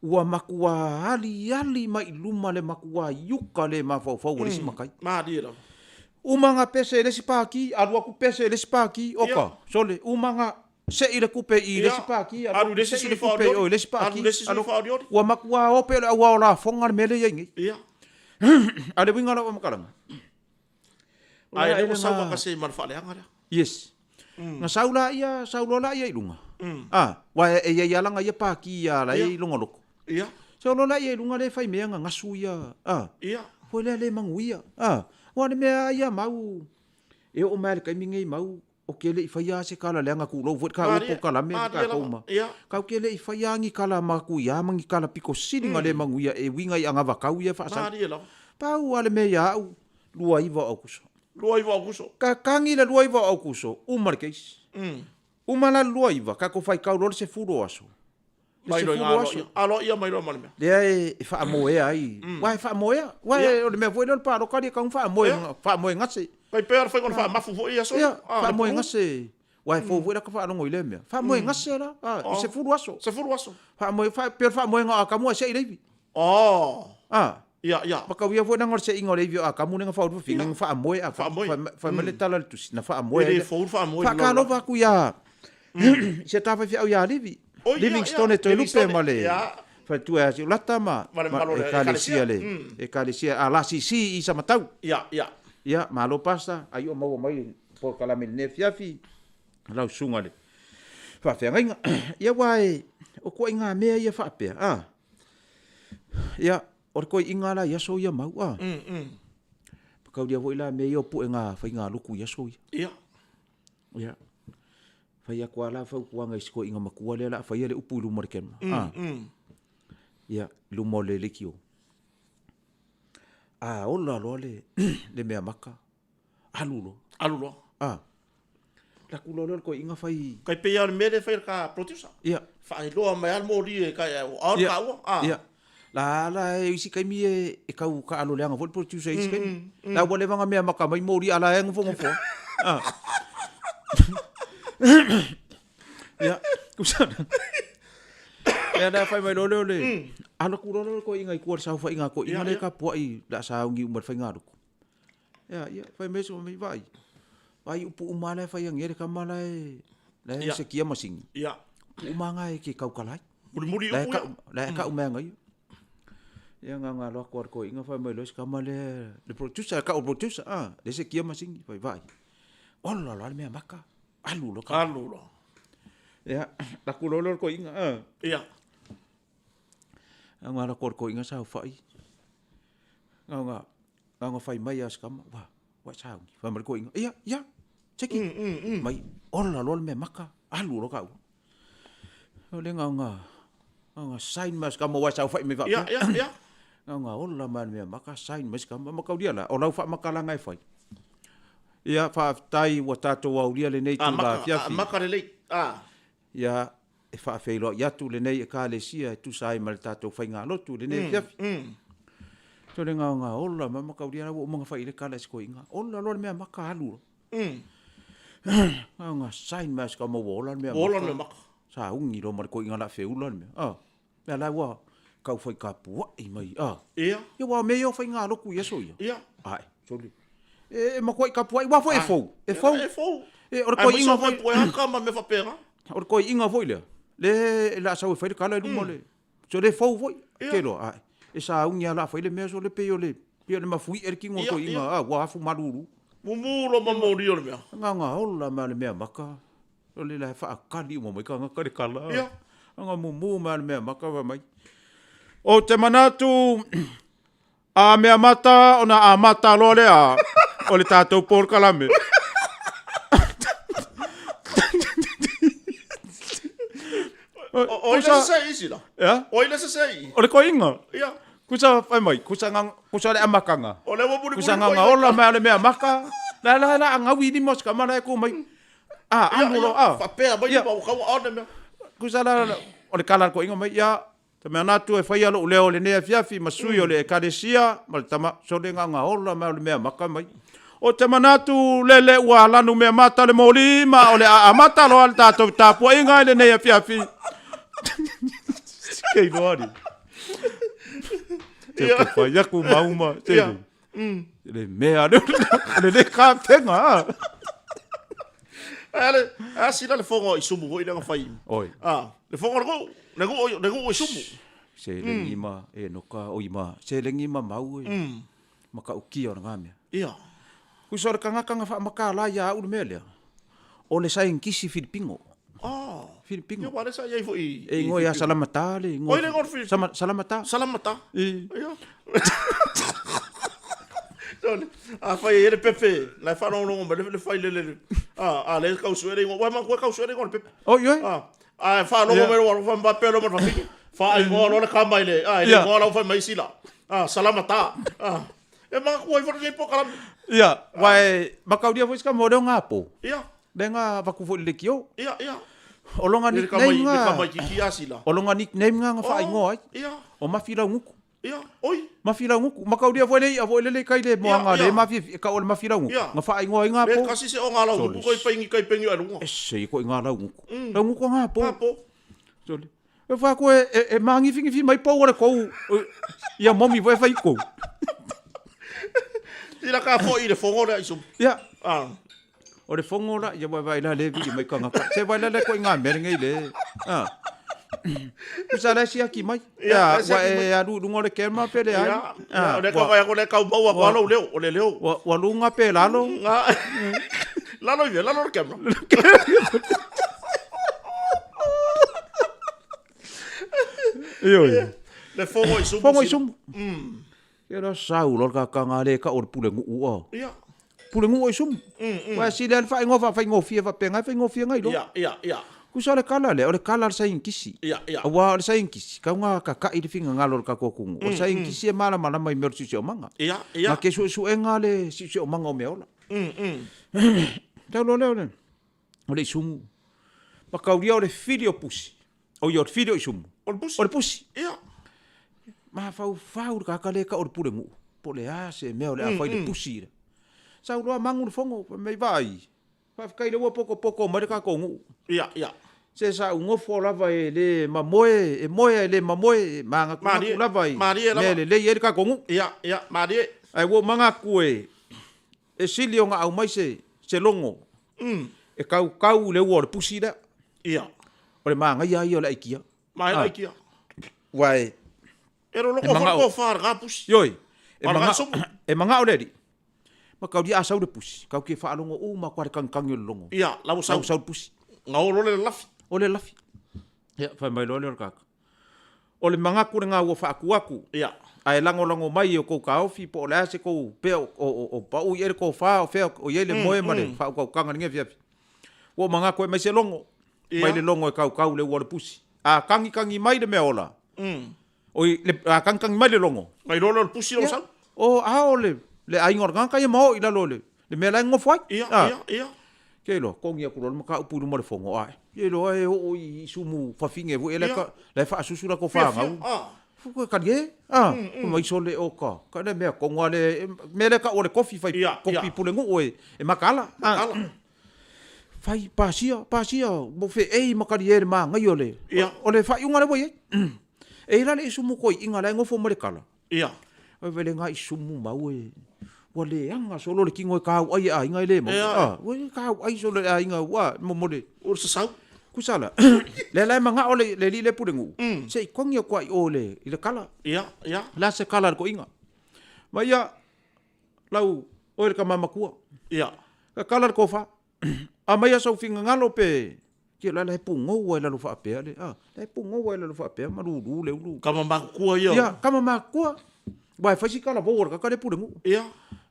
Ua matua aliali mai i luma le matua iuka le mafaufau o le isi matai. Malie lava. Uma na pese i le isi paki, alu atu pese i le isi paki, oka, sole, uma na sei le tupe i le isi paki, alu i le isi sei le tupe i o i le isi paki. Alu i le isi sui faaolioli. Ua matua ope le auao lafoga le mea lea e i ai nei. Ia. A o le uiga o lau faamatalaga, Ae lea ua sau faatasi ai ma le faaleaga lea. Yes. Na sau laia, sau loa laia i luga. A, aua e i ai lava lana ia paki ia la e i lona loto. Ia. Sau loa laia i luga lea e fai mea na gasu ia, a. Ia. Foi lea le manuia, a. Aua o le mea lava ia mau, e oo mai lava i le taimi lenei mau, ou te le i faia lava se tala leaga tulou foi le taua polokalame ma tatou ma. Kau te le i faia lava ni tala matuia ma ni tala pito sili na le manuia e uiga i anavatau ia e faasau. Pau lava le mea ia au, 29 o Aokuso. 29 o Aokuso. Tatagi le 29 o Aokuso, uma le case. Uma la le 29, tatou faitau loa le 10 o aso. Le Mai loa 10 o aso. Aloaia mai loa ma le mea. Lea e faamoea ai. Aua e faamoea. Aua o le mea foi lea o le palota e tatau ona faamoe, faamoe gase. Tai pei lava o le faiga o le faamafu foi i aso ia. Ia, faamoe gase. Aua e fou foi lata faalogo i lea mea. Faamoe gase la, i 10 aso. 10 aso. Faamoe, pei o le faamoega o Atamu ae sei le ivi. Oh. Ah. Ia, ia. Mataulia foi leaga o le seiga o le ivi o Atamu lea na faaulu fafine, na faamoe Atamu. Faamoe. Fai mai le tala a le tusi, na faamoe. E le fou le faamoe. Faatalofa atu ia i se ta faifeau ia Livi. Livingstone e Toelupe ma le faletua ia Siulata ma ekalesia le ekalesia a LCC i Samatau. Ia, ia. Ia, malo pasta, ai o maua mai polokalame i lenei afiafi lau susuga i le faafeagaiga. Ia aua e o ituaiga mea ia faapea, a. Ia, o le toeaiina la i aso ia mau, a. Mataulia foi la mea ia o puega faigalutu i aso ia. Ia. Ia. Fai atu lava la fautuaga i si toeaina matua lea o le a faia le upu i luma o le camera. A. Ia, i luma o le leitio. A ola loa le, le mea maka, alu loa. Alu loa. A. Alu atu loa lea o le toeaina fai. Tai pei lava o le mea lea e fai e le ka producer. Ia. Faailoa mai lava le moli e kai o ao le taua. A. Ia. La la e isi taimi e e tau taalo leaga foi le producer i isi taimi. La ua leva ona mea maka mai moli a la e nofonofo. A. Ia, tusa. Ia la fai mai loa lea o le alu atu loa lea o le toeaina i tua i le saofaiga a toeaina lea e tapuai o le a sauni uma i le faigalotu. Ia, ia, fai mai so mai vaai. Vaai upu uma la e fai ane le tama la e la e sekia masini. Ia. Upu uma nga e ke kaukala ai. Mulimuli upu ia. La e kau mea ngai. Ia nga nga loa ko ko inga fai mai lo se kama le le producer ka o producer ah le sekia masini fai vaai. Ola la le mea maka. Alu lo ka. Alu lo. Ia, la ku lo lo ko inga ah. Ia. Nga la ko ko inga sa fai. Nga nga Na ona whai mai a Skama, wa, wa saungi. Whai mai ko inga, ia, ia, cheki. Mai, ola loa le mea maka, alu loa ka ua. O le nga nga, nga nga sign mai a Skama wa sau whai mai whapea. Ia, ia, ia. Nga nga ola mai le mea maka, sign mai Skama, makaulia la, o lau whaamakalaga e whai. Ia, whaafetai ua tātou aulia lenei tū la afiafi. A maka lelei, a. Ia, e faafeiloai atu lenei Ekalesia e tusa ai ma le tatou faigalotu i lenei afiafi. So le gaoga ola ma makaulia la ua uma ona fai i le kala i se koiga. Ola loa le mea maka alu loa. Gaoga sign mai se kama ua ola le mea maka. Ola le mea maka. Sa ugi loa ma le koiga la feula le mea. Ah. Mea la ua kau fai kapua'i mai. Ah. Ia. Ia ua mea ia o faigalotu i aso ia. Ia. Ae, sole. E, e makuai kapua'i, ua foi e fou. E fou. E fou. E, o le koiga foi. Aemaise o ma mea faapena. O le koiga foi lea, le e la sau e fai le kala i luma le, so le fou foi, te loa, ae, e sauni lava la fai le mea so le pei o le, pei o le mafuie le tino o le koiga, a, ua afu malulu. Mumu loa ma moli o le mea. Ngaga ola mai le mea maka, o le la e faakali uma mai tagata le kala. Nga mumu mai le mea maka fai mai. Ou te manatu, A mea mata ona amata loa lea o le tatou polokalame. O ai le sese isi la? Ea? O ai le sese i? O le koiga. Ia. Kusa fai mai, kusa nga, kusa le amakanga. O le ua mulimuli Kusa nga nga ola mai o le mea maka. La la la ngawi ni mos ka mala e ku mai. A, alu lo a. Faapea mai ni mau kau a le mea. Kusa la o le kala ko inga mai ia Te mea natu e whaia lou leo lenei afiafi ma sui o le Ekalesia ma le tama sole nga ola mai o le mea maka mai. O te manatu lele ua lanu mea mata le moli ma o le a amata loa le tatou tapuaiga i lenei afiafi. Kei loa ni. Te te whai aku mauma. Te le mea le le le kapenga. A le, a sila le fogo i sumu foi lea na fai. Oi. A, le fogo le nuu, le nuu, le nuu i sumu. Se lengi ma e noka oi ma se lengi ma mau e. Ma ka ukia o ngā mea. Ia. Kusa o le kangaka nga whaamakala ia au le mea lea. O le sainkisi Filipingo. Ah. Filipingo. Ia wale sa iai foi E ingoa ia Salamata le ingoa. Oi le ingoa Filipingo. Sama, Salamata. Salamata. I. Ia. Sole, a fai e le pepe, la e whalongo mai le fai le le. A, a le kau sue le ingoa, wai ma kau sue le ingoa le pepe. Oh, ioi. A, a e whalongo mai le wha mbape lo ma whawhiki. Wha ingoa lo le kama i le, a, i le ingoa lau fai mai sila. A, Salamata. A. E manatua ai foi lenei polokalame. Ia, aua e mataulia foi si tama o lea o Gapo. Ia. Lea na avatu foi i le leitio. Ia, ia. O lona nickname na. Le tamaitiiti a sila. O lona nickname na na faaigoa ai. Ia. O Mafilaugutu. Ia, oi. Mafilaugutu. Mataulia foi le i'a foi lele i tai le moana le mafiafia e tau o le Mafilaugutu. Ia. Na faaigoa ai Gapo. Le kasi se o Galaugutu koi paingi kai pengi o luga. Ese i koi Galaugutu. Laugutu o Gapo. Gapo. Sole. E fai atu e, e, e māgifigifi mai pou o le kou, ia momi foi e fai kou. Sila ka foi i le fogo lea i sumu. Ia. Ah. O le fogo la, ia vai la le vili mai kangaka. Se vai la le ko i ngā mea ngei le. Ah. Kusa la siaki mai. Ia, Ia, siaki ua mai. e alu i luga o le kema pe le ai. Ia, ia, Ah, o le ka ua- vai ako le kau maua ko alo leo, o le leo. Ua, ua luga pe lalo. Nga. Lalo i ve, lalo le camera. Ioe. Le fogo i sumu. Fogo i sumu. Ia la sau lo ka kanga le ka o le pule nguu a. Ia. Pule nguu i sumu. Wa si le fa ingo fa fa ingo fia fa penga fa ingo fia ngai lo. Ia, ia, ia. Kusa le kala le o le kala le sainkisi. Ia, ia. Aua o le sainkisi kau nga kaka'i le fingagalo o le tatou atunuu. O le sainkisi e malamalama i mea o le siosiomaga. Ia, ia. Na ke suesuega le siosiomaga o mea ola. Tau loa lea o le o le isumu. Makaulia o le fili o pusi. O ia o le fili o isumu. O le pusi. O le pusi. Ia. Mafaufau le tagata lea e tau o le pulenuu. Po o le a se mea o le a fai i le pusi lea. Sau loa magu le fono, fai mai, Vaai, faafetai lea ua potopoto mai le tatou nuu. Ia, ia. Se sa ou nofo lava e le mamoe, e moe ae le mamoe, e manatunatu lava i Malie lava. mea lelei ai le tatou nuu. Ia, ia, malie. Ae ua ou manatu e, e sili ona aumai se, se logo e kaukau i le ua o le pusi lea. Ia. O le manaia ia o le aikia. Manaia le aikia. Ua e... E loloko foi le tofa i lena pusi. Ioe, e manao, e manao le alii, ma kau lia a sau le pusi, kau ke faalogo uma atu lava i le kagikagi o le logo. Ia, la ua sau. La ua sau le pusi. Na o loa le lalafi. O le lalafi. Ia, fai mai loa lea o le kaka. O le manatu lena ua faaku atu. Ia. Ae lagolago mai i o kou taofi po o le a se kou pea o pau i ai le tofa o fea o i ai le moe ma le faautautaga i lenei afiafi. Ua ou manatu e aumai se logo. Mai le logo e kaukau le ua o le pusi. A kagikagi mai le mea ola, Oi, le, a kagikagi mai le logo. Nai loa lea o le pusi o sau. O, a o le, le aiga o le tagata ia ma oo i lalo o le, le mea la e nonofo ai. Ia, ia, ia. Ke iloa, togi atu loa le mataupu i luma o le fono, ae. Ke iloa e oo i sumu fafine foi, la e faasusu latou fanau. Fu kali e, a, mai sole o ka, ka le mea tonu a le, mea lea e tau o le kofi fai, kofi pulenuu e makaala. Makaala. Fai, pasia, pasia, mo feei ma kali e le manaia o le, o le faaiuga lea ua i ai. E i ai la le isumu toeaiina la e nofo ma le kala. Ia. Oi vele nga isumu mau e, ua leaga solo le tino e kauai e aiga e le maua. Ia. Ah, ua kauai solo le aiga ua mo mo le. O le sasau. Kusala. Le la e mangao le le alii le pulenuu. Se i kogi atu ai o le i le kala. Ia, ia. La se kala a le toeaiina. Ma ia lau oe le tama matua. Ia. Ka kala le tofa. Aumaia sou finagalo pe Ke la la e pugou ai lalo faapea le, a, la e pugou ai lalo faapea ma lulu le ulu. Kama makua ia. Ia, kama makua. Wa e fai si kala vou o le kaka le pule nuu. Ia.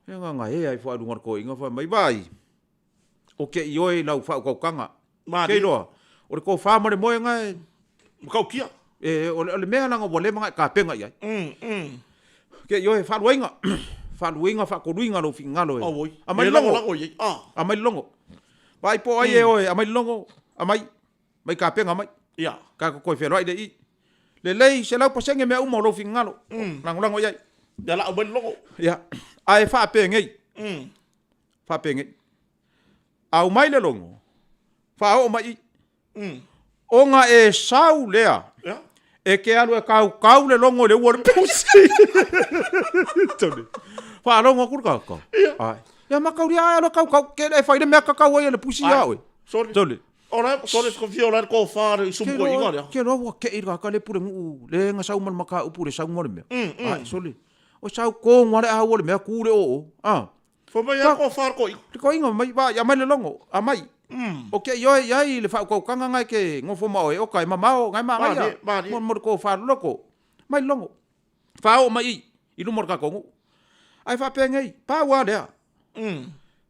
Ia nga nga e ai fo alunga le koinga fa mai vai. O ke i oe lau fa ukaukanga. Malie. Ke iloa, o le kofa ma le moe nga e. Makaukia. E, o le, o le mea langa ua leva nga e kapenga i ai. Ke i oe faaluaiga, faaluaiga, faakoluiga lou finagalo e. Auoi. Aumai le E logo. lagolago i ai. Ah. Aumai le logo. Vaai po o ai e oe, aumai le logo, aumai, mai kapenga mai. Ia. Ka toe feloai le i. Lelei 100% mea uma o lou finagalo. Lagolago i ai. Ia la aumai le logo. Ia. Ae faapenei. Faapenei. Aumai le logo, faaoo mai i. Ona e sau lea, Ia. e ke alu e kaukau le logo i le ua o le pusi. Tony. Faalogo atu le tagata. Ia. Ae. Ia makaulia ae alu e kaukau, ke le e fai le mea kakau ai e le pusi ia oe. Sorry. Tony. O la, sorry, whakawhia o la tofa i sumu koe inga lea. Ke loa ua kei le tagata le pulenuu, le ga sau ma le mataupu le saunoa le mea. Ae, sole. O sau kogo a le au o le mea ku le oo. Ah. Fai mai a tofa le koiga. Le koiga mai vai, aumai le logo, aumai. O ke i oe i ai le faaukaukanga ngai ke ngofo ma oe, oka e mamao, ngai maangaia. Malie, malie. Mo, mo le tofa loloko. Mai le logo. Faaoo mai i, i luma o le tatou nuu. Ae faapea nei, pau lava lea.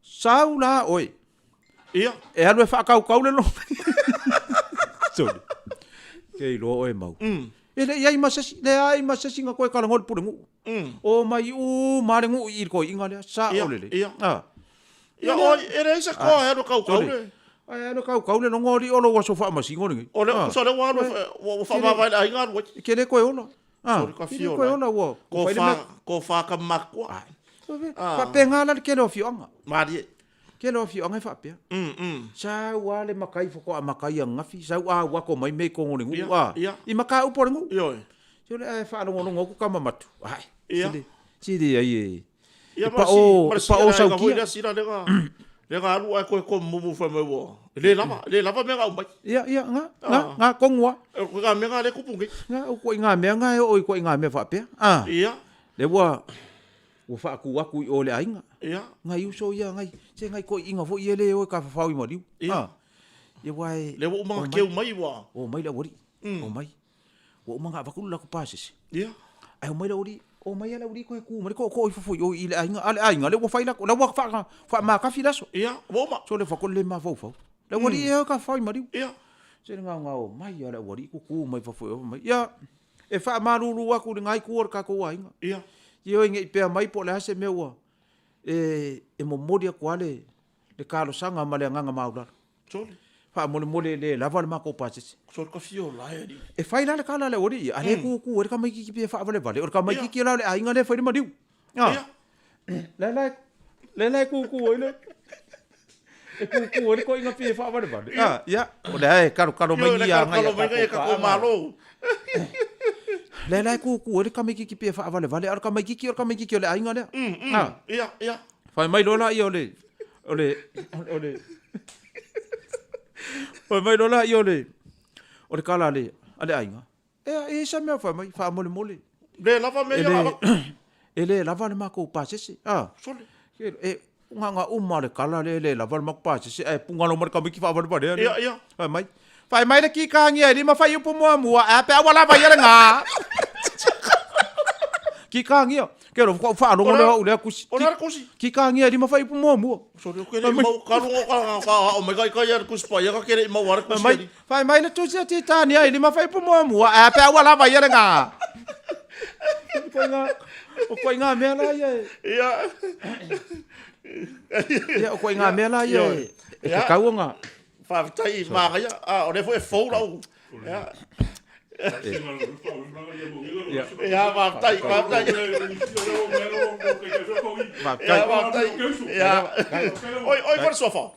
Sau la oe. Ia. E alu e faakaukau le logo. Sorry. Ke iloa oe mau. E le i ai ma se isi, leai ma se isi na toe talanoa i le pulenuu. Omai uma lava le nuu i i le toeaina lea, sao lelei. Ia, oi, e leai se toa e alu e kaukau le. Ae alu e kaukau le logo alii o lou aso faamasino lenei. O lea, tusa o lea ua alu, ua faamavae i le aiga alu ai. E te le toe ola. E le toe ola ua fai le mea. Tofa tama matutua. Faapena la le tele o afioaga. Malie. Tele o afioaga e faapea. Sau lava le matai faatoa matai ananafi, sau auato mai mea i totonu o le nuu, i mataupu a le nuu. Ioe. Sole ae faalogologo atu tama matu, ae, se leai e, e pao, e pao sautia. Ia, sila lea na alu ae toe tomumu fai mai ua, e le lava, e le lava mea na aumai. Ia, ia, na, na, na, tonu lava. O ituaiga mea na lea e tupu nei. Na, o ituaiga mea na e oo i ituaiga mea faapea. Ia. Lea ua, ua faatu atu i o i le aiga. Ia. Nai uso ia, nai, se nai toeaiina foi ia lea e o e tafafao i maliu. Ia. Ia aua e. Lea ua uma ona keu mai ua. Omai le aualii. Omai. Ua uma ona avatu le latou pasese. Ia. Ae omai le aualii, omai lava le aualii toe tu mai le tootoo i fafo i o i le aiga, a o le aiga lea ua fai latou, la ua faamatafi le aso. Ia, ua uma. Sole fako le mafaufau. Le aualii e o e tafafao i maliu. Ia. Se le gaogao mai lava le aualii tutu mai fafo i o fai mai, ia, e faamalulu atu i lena itu o le tatou aiga. Ia. Ioe ne i pea mai po o le a se mea ua e momoli atu lava le talosaga ma le agaga maualalo. Sole. Faamolemole e le lava le matou pasese. Sole ka fia ola e alii. E fai la le tala a le aualii ia, a lea e tutu ai le tamaititi pei e faavalevale, o le tamaititi la o le aiga lea e fai le maliu. Ia. Lea la lea la e tutu ai le e tutu ai le toeaina pei e faavalevale. Ia, o lea e kalokalo mai ia agai a tatou Malo. Lea la e tutu ai le tamaititi pei e faavalevale, a o le tamaititi o le tamaititi o le aiga lea. Ia, ia. Fai mai loa laia o le, o le, o le, fai mai loa laia o le, o le tala a le, a le aiga, e a, e i ai se mea fai mai, faamolemole. Le lava mea ia na avatu. E le lava le matou pasese, a. Sole. E, na ona uma lava le tala lea e le lava le matou pasese, ae puna loa ma le tamaiti faavalevalea lea. Ia, ia. Fai mai, Fai mai le kikagia e lima fuaiupu muamua, ae a pe a ua lava ia lena. Kikagia. Ke ro ko faalogo lea au lea kusi. O le kusi. Kikagia e lima fuaiupu muamua. Sorry, o ke le mau kalungo ka ka o mai kai kai le kusi pa ia ka ke le mau ara kusi. Mai, fai mai le tusi a Titania e lima fuaiupu muamua, ae a pe a ua lava ia lena. O koe ngā mea la ia e. Ia. Ia, o koe ngā mea la ia e. E tatau ona. Faafetai i manaia. Ah, o lea foi e fou lau. Ia. Ia, faafetai, faafetai. Faafetai. Ia, faafetai. Ia. Oi, oi, foi le suafa.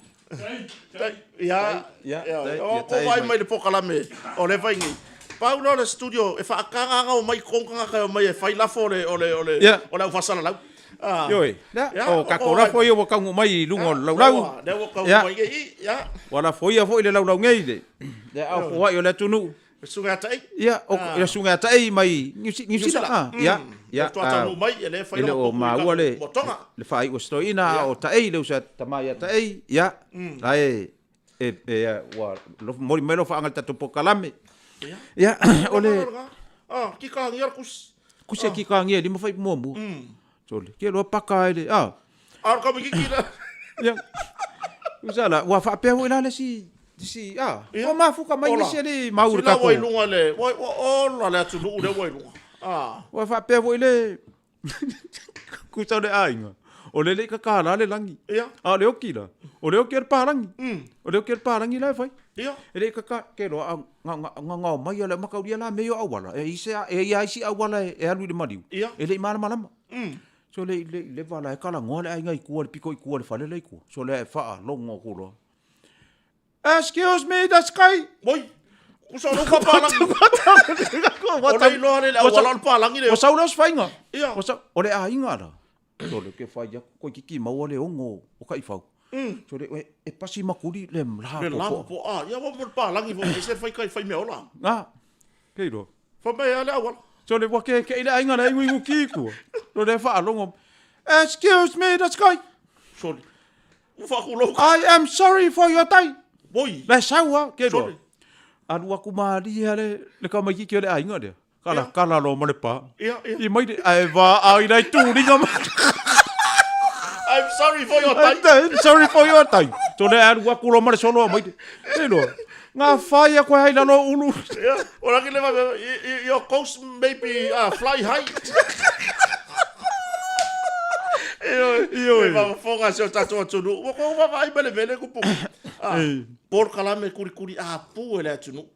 Ia, Ia, ia, tai, o ia, ko tai vai mai. mai le polokalame o le fai nei. Pau lea o le studio e faakagaaga o mai totonu tagata e omai e fai lafo o le o le o le Ia. o le aufaasalalau. Ah. Ioe, lea, Ia, o o tatou ko lafo ia ua taunuu mai i luga o le laulau. Lea ua taunuu Ia. mai nei i, ia. Ua lafoia foi le laulau nei le le aao foai o le atunuu. Le susuga ia Taei. Ia, o le susuga ia Taei mai Niu Sila. Ah, Ia, ia. Faatoa taunuu mai, ia lea e fai E le lana o potu i maua le tatou motoga. le faaiu a si toeaina, a o Taei, le uso a tama ia Taei, ia, la e e, e, ua momoli mai lau faaga i le tatou polokalame. Ia, o le... Ah, kikagia le kusi. Kusi e kikagia e lima fai muamua. Sole, ke loa paka ai le, ah. Ah, o le kamikiki la. Ia, usa la, ua faapea foi la le si, si, ah, ua mafuka mai nisi alii mau i le Sila ua i tatou. luga le, ua, ua ola le atunuu lea ua i luga. Ah. Ua faapea foi le, Kusa o le aiga, o le le i kakala le lagi. Ia. A o le oki la, o le oki o le palagi. O le oki o le palagi la e fai. Ia. E le i kaka, ke loa, a gagao mai a le makaulia la mea i o auala, e i se, e i a isi auala e alu i le maliu. Ia. E le i malamalama. So le i leva la e talanoa le aiga i tua, le pito i tua i le fale la i tua. So lea e faalogo atu loa. Excuse me, the sky. Oi, kusa o lou papalagi. O le iloa le auala o le palagi le. Ua sau lea o se faiga. Ia. Ua sau, o le aiga la. Sole ke fai atu, koe kiki maua le ono o Kaifau. Sole, e, e pasi makuli le la Le la popoa. Ia ua mo le palagi fo, e se fai kai fai mea ola. Nga, ke iloa. Fai mai a le auala. Sole, ua ke ke i le aiga la ingu ingu ki kua. Sole, e faalogo. Excuse me, the sky. Sole. Ua faakulou. I am sorry for your day. Oi. La e sau lava, ke loa. Sorry. Alu atu malie lava le, le tamaitiiti o le aiga lea. Kala, kala loa ma le pa. Ia, ia. I mai le, ae vaai la i tuliga ma. I'm sorry for your day. I'm sorry for your day. So le alu atu loa ma le solo mai le. Ke loa. Ngā whai a koe hai lalo o ulu. Ia, o laki le your ghost may be fly high. Ioe. E faafofoga si o tatou atunuu. Ua kou vaavaai mai le mea lea e tupu. Ah, polokalame kulikuli apu e le atunuu.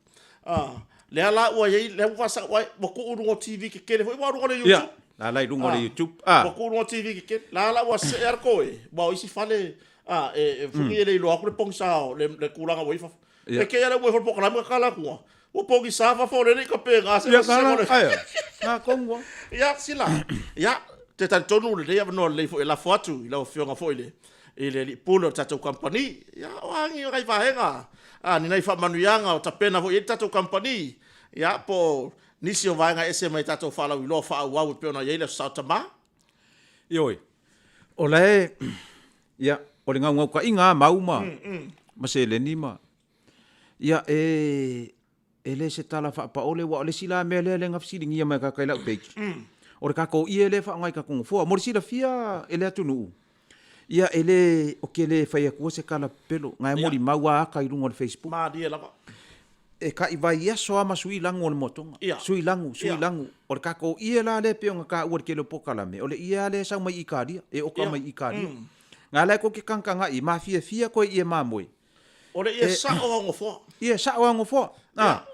Ah, lea la ua i ai, lea ua faasao, ua ua tuu i luga o TV tetele foi, ua luga o le YouTube. Ia, la la i luga o le YouTube. Ah. Ua tuu i luga o TV tetele. La la ua see lava le toe, aua o isi fale, ah, e, e funi e le iloa atu le pogisa o le, le tulaga ua i fafo. E kei ala ua ifo le polokalame ka tala atu ua pogisa fafo o le le i tapena se Ia, la, la, aia. Nga tonu lava. Ia, sila. Ia, te talitonu lenei avanoa lelei foi e lafo atu i lau Afioga foi i le i le alii pule o le tatou kamupani. Ia, o a ni nai vaega, a, ni nai faamanuiaga o tapena foi i ai le tatou kamupani, ia, po o nisi o vaega ese mai tatou faalauiloa faaauau e pei ona i ai le Aso Sa o Tama. Ioe, o la e, ia, o le naunautaiga lava mau ma, ma seleni ma, ia, e, e le se tala faapaole, aua o le isi la mea lea na fesiligia mai e tagata i lau page, o le tatou ie lea e faaaoga i tatou nofoa. Mo le silafia e le atunuu, ia, e le, ou te le fai atua se tala pepelo, na e molimau lava ata i luga o le Facebook. Malie lava. E tai vaiaso lava ma sui lagu o le moatoga. Ia. Sui lagu, sui Ia. lagu. O le tatou ie la lea e pei ona taua i le tele o polokalame, o le ie lava lea e sau mai Italia, e oka Ia. mai Italia. Na la e tou te tagatagai, mafiafia toe ie mamoe. O le ie sao ao nofoa. Ie sao ao nofoa. Ia. A,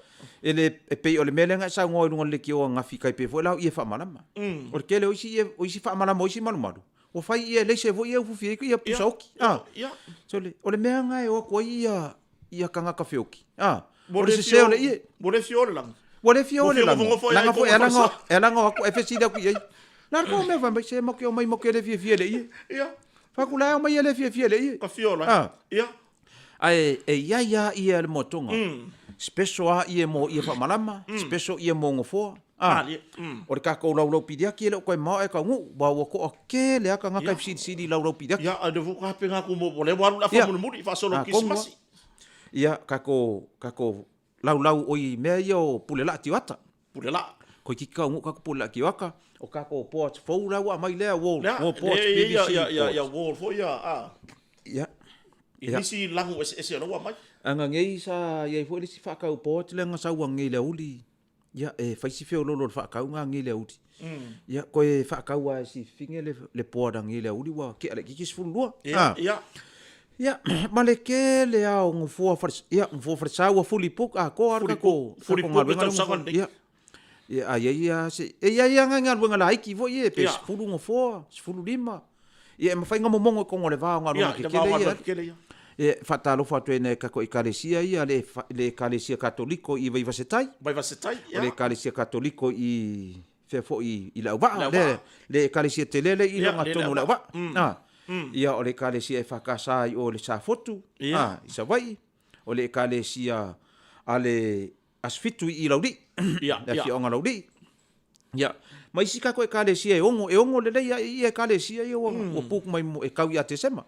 e le, e pei o le mea lea na e saunoa i luga o le leitio ananafi tai pei foi la o ie faamalama. O le tele o isi ie, o isi faamalama o isi malumalu, ua fai ie leise foi ia ufufi ai ia pusa oki. Ia, A. ia. So le, o le mea lena e o atu ai ia, ia tagata feoki. A, Ua o le le sese o le fia ie. Ua le fia o le lagi. Ua le fia o Ua le fia lagi. nofonofo ai Leaga foi foi, e ala i ona, e ala ona o atu ae fesili atu i ai. La le tou mea fai mai, se matou te omai matou te le fiafia i le ie. Ia. Fai atu, la e omai e le fiafia i le ie. Ka fia o la. A. Ia. Ae e i ai lava ie a le moatoga. Special lava ie mo ie faamalama, special ie mo nofoa. A. Malie. O le tatou laulau piliaki e le o toe maoae e taunuu, aua ua toatele lava tagata e fesilisili i laulau piliaki. Ia, a o lea foi ua tapena atu mo, o lea ua alu le afa Ia. mulimuli faasolo Atonu lava. Kerisimasi. Ia, tatou, tatou laulau oi mea ia o pulelaa tioata. Pulelaa. Toeitiiti taunuu tatou pulelaa tioata, o tatou boards fou la ua aumai lea, wall, Lea, wall boards, lea e i ai PVC ia, ia, boards. ia wall foi ia, a. Ia. I Ia. nisi lagu eseese o la ua aumai. Ana nei sa i ai foi le isi faatau board lea na sau anei i le aoauli, ia e fai si feoloolo o le faatau na anei i le aoauli. Ia toe faatau lava e si fifine le, le board anei i le aoauli ua tea laitiiti 12. Ia, Ah. ia. Ia, ma le tele lava o nofoa fale, ia, nofoa falesa ua fully book atoa lava le Fully tatou, book, fully tatou book le galuega lea tausaga nofoa. lenei. Ia. Ia, a i ai lava se, e i ai lava nai galuega laiti foi ia, pe Ia. 10 nofoa, 15. Ia, e mafai ona momono i totonu o le va o galuega Ia, i le va o tetele ia. galuega tetele ia. E faatalofa atu ai i nai tatou Ekalesia ia, le, le Ekalesia Katoliko i Vaivasetai, Vaivasetai, o le ia. Ekalesia Katoliko i fea foi i Leauvaa, Leauvaa. le, le Ekalesia tele lea i Ia, luga le tonu o Leauvaa. Leauvaa. Ah. Ia, o le Ekalesia EFKS i o i le Safotu, Ia. ah, i Savaii, o le Ekalesia a le Aso Fitu i Laulii, Ia, le ia. afioaga Laulii. Ia, ma isi tatou Ekalesia e ono, e ono lelei lava i Ekalesia ia ua, ua book mai mo, e tau ia Tesema.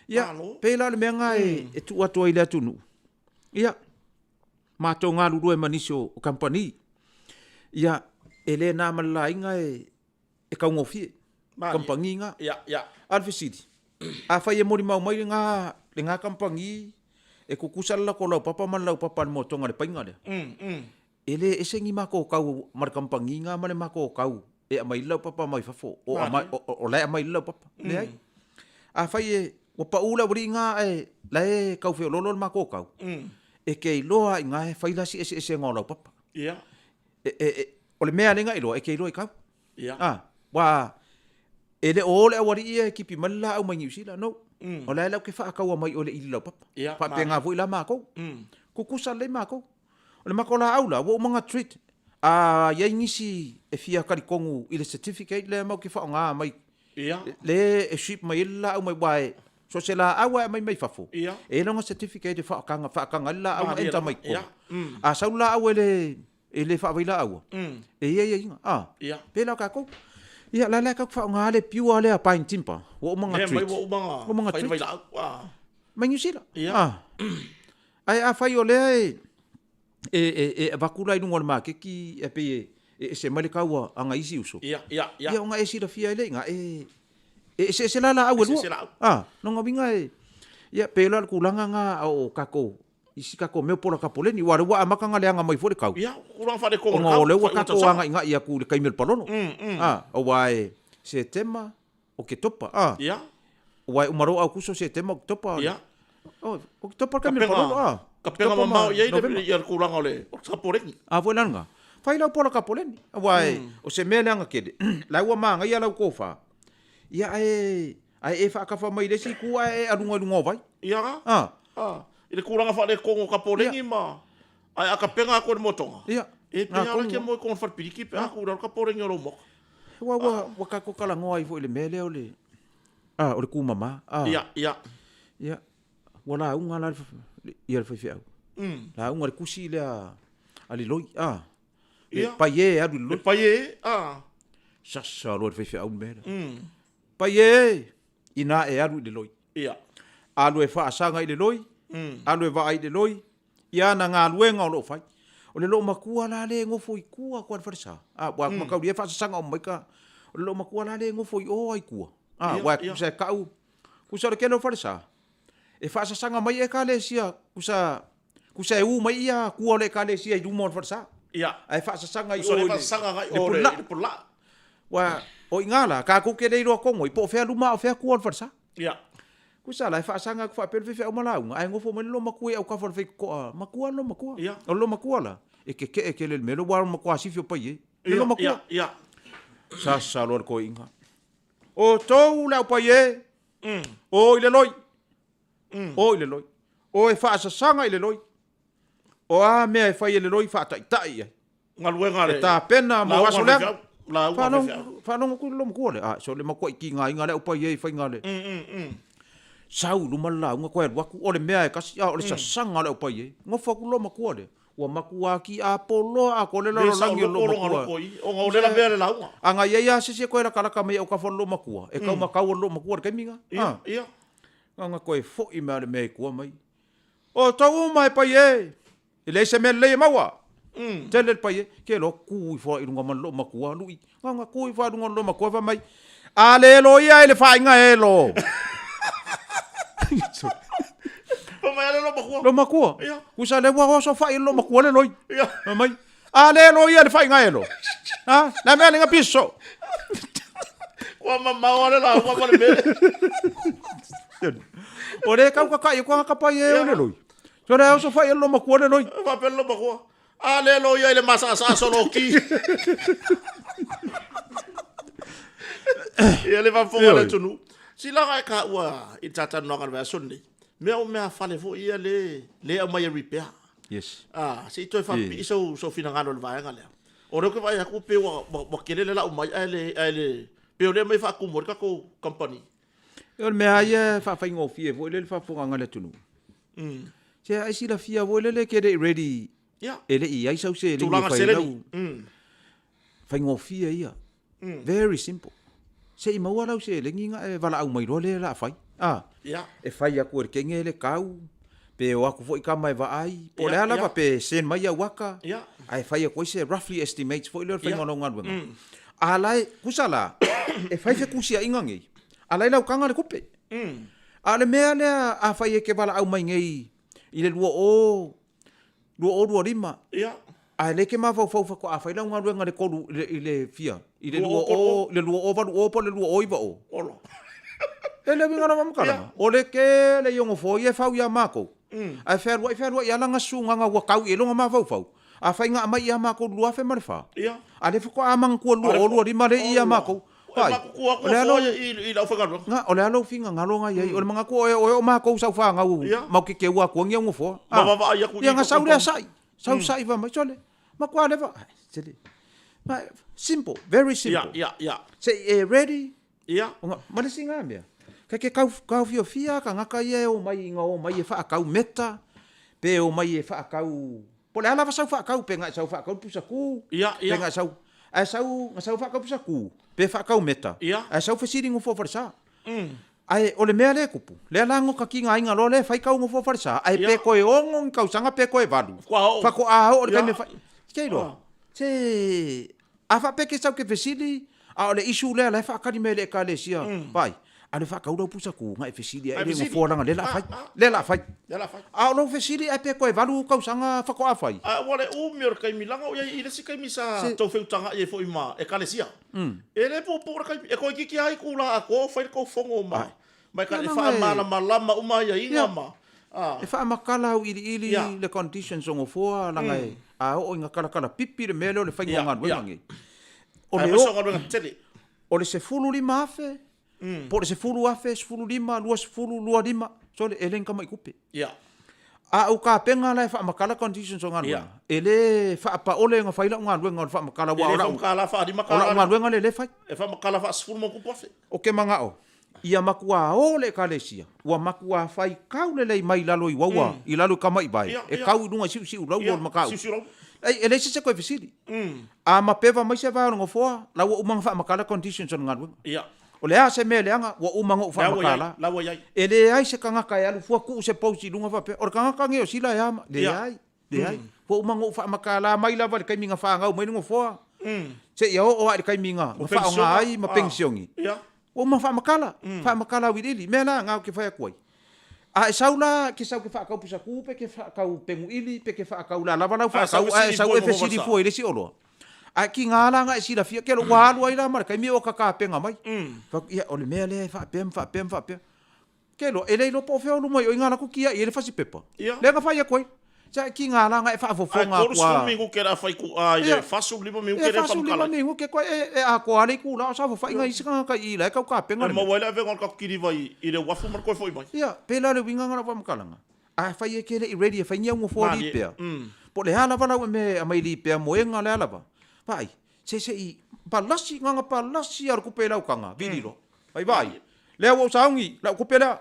Ia, Malo. pei la o le mea lena e, e tuu atu ai i le atunuu. Ia, matou galulue ma nisi o, o kamupani. Ia, e le na ma le laina e, e taugofie, Malie. kamupani na. Ia, ia. A o le fesili, afai e molimau mai lena, lena kamupani e tutusa le latou laupapa ma le laupapa a le moatoga i le paiga lea, E le ese ni makou kau ma le kamupani na ma le makou kau e aumai le laupapa mai fafo, o aumai, o, o la e aumai le laupapa. Leai. Afai e, ua pau le aualii na ae la e tau feoloolo le makou kau, e te iloa lava i ina e fai la si eseesega o laupapa. Ia. E, e, e, o le mea lea na iloa, e te iloa i kau. Ia. A, ua, e le o o le aualii ia e kipi mai le laau mai Niu Sila, no. O la e latou te faataua mai o le ili laupapa. Ia, Faapena foi la makou. Tutusa lelei makou. O le matou laau la, ua uma ona treat. A i ai nisi e fia talitonu i le certificate lea matou te faaaoga mai, Ia. le e ship mai ai le laau mai, aua e, so o se laau lava e aumai mai fafo, Ia. e i ai lona certificate e faataga, faataga ai le laau ma Malie enter lava. mai i totonu. Ia. A sau le laau e le, e le faavailaauа, e i ai aiaiga. A, Ia. pēlā o tatou. Ia, la la e tatou te faaaoga le pure lea pine timber, ua uma ona Lea mai treat. ua uma Ua uma ona ona fai le treat. vailaau. A. Mai Niu Sila. Ia. A. Ae afai o lea e, e, e, e avatu la i luga o le makeki e pei e, e ese mai le kau a, a ngai isi uso. Ia, ia, ia. Ia ona e silafia ai lea i ina, e, e eseese la laau e lua. Eseese laau. A, lona uiga e, ia, pei la o le tulaga na a o tatou, isi tatou mea o pola tapoleni, aua o lea ua amata ona leaga mai foi le kau. Ia, tulaga faaletonu o le Ona kau, o lea ua faaiuga tatou tausaga. agaigai atu i le taimi o le palolo. A, aua e Setema. Oketopa, a. Ia. Aua e uma loa Aukuso, Setema, Oketopa. Ia. O, Oketopa le taimi o le palolo, a. Kapega mamao i ai le, ia le tulaga o le kapoleni. A foi la lena. Fai lau pola kapoleni. Aua e, o se mea leaga tele, la ua magaia lau tofa, ia ae, ae e faatafa mai i le isi itu ae e aluga i luga o vai. Ia. A. A. I le tulaga faaletonu o kapoleni ma, ae a kapega atu e le motoga, Ia. e pei lava e te moe i totonu o le falepiliki pe a tuu i lalo kapoleni o lou moka. Ua, ua, ua tatou talanoa ai foi i le mea lea o le, a, o le tumama, a. Ia, ia. Ia, ua lauga la le, ia le faifeau. Lauga le tusi lea a le loi, a. Le paie e alu i le loi. Le paie, a. Sasa loa le faifeau le mea lea. Paie e, ina e alu i le loi. Ia. Alu e faasaga i le loi, alu e vaai i le loi, i ana galuega o lo o fai. O le loomatua la lea e nofo i tua atu a le falesa, a, ua mataulia e faasasaga uma mai ka, o le loomatua la lea e nofo i o a i tua, a, ua tusa e tau, tusa o le tele o falesa, e faasasaga mai Ekalesia, tusa, tusa e u mai ia tua o le Ekalesia i luma o le falesa. Ia. Ae faasasaga i o i le Pulaa. Ua, o i ina la, tatou te le iloa tonu ai, po o fea luma a o fea tua o le falesa. Ia. Tusa la e faasaga atu faapea le faifeau ma lauga, ae nofo mai le loomatua i autafa o le faitotoa, matua le loomatua. Ia. O le loomatua la, e keke'e tele i le mea lea, aua o le matua sifi o Paie. Le loomatua. Ia, ia. Sasa loa le toeaina. Outou le au Paie, o i le loi, o i le loi, o e faasasaga i le loi, o a mea e fai e le loi faataitai i ai. Galuega a le E tapena mo aso leaga. Lauga a faifeau. Faalogo atu le loomatua lea, a, so le matuai tigaina le au Paie i faiga a le. Sau i luma le lauga toe alu atu, o le mea e tasi, a o le sasaga o le au Paie. Nofo atu le loomatua lea, ua matua tiapoloa atoa le lalolagi o le loomatua. Ona o lea lavea le lauga. A na i ai lava se isi e toe latalata mai i autafa o le loomatua, e taumatau e le loomatua i le taimi lena. Ia, ia. Na ona toe foi mai lava o le mea i tua mai. O outou uma e Paie, e leai se mea lelei e maua. Tele le Paie, ke loa tu ifo i luga ma le loomatua, lui. Na ona tu ifo i luga o le loomatua fai mai, A le loia i le faaiga e lo. Fai mai a le loomatua. Loomatua. Ia. Kusa le ua oso fai i le loomatua le loi. Ia. Fai mai, A le loia i le faaiga e lo. Ha? La mea lenga piso. Ua mamao a le lauga ma le mea. O le kau kakaʻi aku ka pai e o le loi. So le oso fai e le loomatua le loi. Faapea le loomatua. A le loia i le masaasa soloki. Ia le faafofoga le atunuu. Silaga e taua i le talatalanoaga o le vaiaso lenei. Mea o meafale foi ia le le aumai e repair. Yes. Ah, se i toe faapipii sou sou finagalo i le vaega lea. O lea ou te vaai atu pei ua ua tele le lau mai ae le ae le pei o lea e aumai faatumu ai le tatou kamupani. O le mea lava ia e faafaigofie foi lea i le faafofogaaga a le atunuu. Se a e silafia foi lele e te le i ready e le i i ai sau seleni e fai ai lau faigofie ia. Very simple. Se i maua lau seleni ona e valaau mai loa lea o le a fai. A, e fai atu e le kene le kau, pe o atu foi tama e vaai, po o le a lava, pe send mai au aka, ae fai atu ai se roughly estimates foi lea o le faiga o lau galuega. A la e, tusa la, e fai fetusiaiga nei, a la e laukaga le tupe. A o le mea lea afai e te valaau mai nei i le 2025, Ia. ae lea e te mafaufau faatoa fai lau galuega i le tolu, i le fia, i le 20, i le 2080 po o le 2090. Olo. E le uiga o lau faamatalaga, o le tele ia o nofoa ia e fau ia matou, ae fealuai fealuai lava lana susugaga ua tau i ai lona mafaufau, Afai na aumai ia matou i le 2004, Ia. a lea faatoa manatua i le 2025 lea i ia matou. E matutua atu O le a foa lou- i le aufaigaluega. Na, o le a lou finagalo na i ai? O le manatu o e o matou sau fanau Ia. mau te keua atua ni au nofoa. Ma vaavaai atu i Ia, na tou sau lea company. sa'i. Sau sa'i fai mai, sole, matua leva. Ai, sele. Ma, simple, very Ia, simple. ia, ia. Se i e ready, Ia. Ona, ma le isi na mea, kai ke kau, kaofiofia tagata ia e omai ina omai e faakau meta, pe omai e faakau, po o le a lava sau faakau, pe na e sau faakau le pusa ku, Ia, ia. pe na e sau, ae sau, na sau faakau pusa ku, pe faakau meta, Ia. ae sau fesili nofoa falesa. Ae o le mea lea e tupu, lea la gotakiga aiga loa lea e fai kau nofoa falesa, ae Ia. pe toe ono ni tausaga pe toe valu, Faatoa oo. faatoa oo i le Ia. taimi e fai, ke iloa, se A faapea ke sau ke fesili, a o le issue lea la e faatali mai e le Ekalesia, vaai. A o le faatau lau pusa tu, na e fesili ai le nofoa leaga lea la fai. Lea la fai. Lea la fai. A o lou fesili ae pe toe 8 tausaga faatoa fai. A ua le umi o le taimi leaga o i ai i le isi taimi sa tou feutagai ai foi ma Ekalesia. E le puupuu le taimi, e toeitiiti lava itula atoa o fai le tou fono ma ma e faamalamalama uma aiaiga ma a. E faamatala auiliili le conditions o nofoa leaga a oo ina talatala pipi le mea lea o le faiga o galuega nei. O le o galuega tetele. O le 15,000 po o le 10,000, 15, 20, 25, sole, e le ni tamai tupe. Ia. A ou tapena la e faamatala conditions o galuega, yeah, e le faapaole ona fai lau galuega o le faamatala, aua o lau, o lau galuega lea e fai. E faamatala faa-10 ma tupu afe. Ou te manao, ia matua o le Ekalesia, ua matua faitau lelei mai i lalo i uaua, i lalo i tamaivae, yeah, e tau i luga i siusiu laua o le mataupu. E leai se isi e toe fesili. A mapeva mai se vae o le nofoa, la ua uma ona faamatala conditions o le galuega. Yeah. O le a se mea leaga, ua uma ona ou faamatala. La ua i ai. E leai se tagata e alu fua tuu se post i luga faapea, o le tagata lenei o Sila e a ma. Leai, leai. Ua uma ona ou faamatala mai lava i le taimi na fanau mai le nofoa, seia oo lava i le taimi na faaaoga ai ma penisione. Ua uma ona faamatala, faamatala auiliili. Mea la na ou te fai atu ai, a e sau la, e te sau e te faatau pusatu pe e te faatau penuili pe e te faatau o le a lava lau faatau, ae e sau e fesili fua i le isi oloa. Ae tiga la ona e silafia, ke ua alu ai la ma le taimi o tatapena mai. Fai atu, ia, o le mea lea e faapea ma faapea ma faapea. Ke iloa, e le iloa po o fea o luma i o i ngā latou kia'i ai le fasipepa. Lea na fai atu ai. Sa e tiga la ona e faafofoga atu a. Ae 30 minute le a fai ku, a i le 45 minute le faamatala. 45 minute koe e atoa lava le itula o saofafaiga i isi tagata i i la e tau tapena le mea. E maua ai le avega o le tatou kiliva i le uafu ma le toe foi mai. Ia, pei la o le uiga lena o lau faamatalaga. Afai e te le i ready e fai ni au nofoa lipea, po o le a lava lau mea e aumai lipea moega le a lava, vaai, se se i palasi, na ona palasi lava o le tupe i lau taga, vili loa. Vai vaai, lea ua ou sauni, lau tupe lea,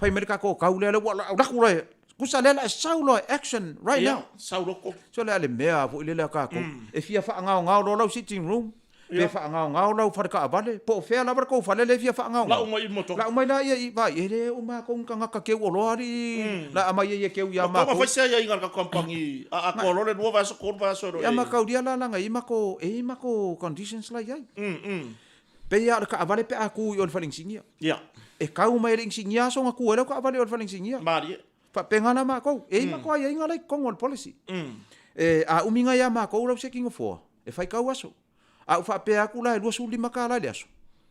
fai mai le tatou tau lea, lea ua alu atu loa, tusa lea o le a sau loa action right now. Sau loa tolu. Se o le a le mea foi lele a tatou, e fia faagaogao loa lau sitting room, pe faagaogao lau fale taavale, po o fea lava le tou fale lea e fia faagaogao. Lau mai i moto. Lau mai laia i, vaai, e le o matou ni tagata keu oloa alii, la aumai ai e keu ia matou. Ua fai se aiaiga a le tatou kamupani, a atoa loa le lua vaiaso, tolu vaiaso e loa i ai. Ia mataulia la leaga e i ai matou conditions la i ai. Pei lava o le taavale pe a tu i o i le fale inisinia. Ia. E tau mai e le inisinia aso ona tu ai lau taavale i o i le fale inisinia. Malie. Faapena la matou. E i ai matou aiaiga la i totonu o le policy. E, a umi nai a matou lau siaki nofoa, e faitau aso. A ou faapea atu la e 25 tala i le aso,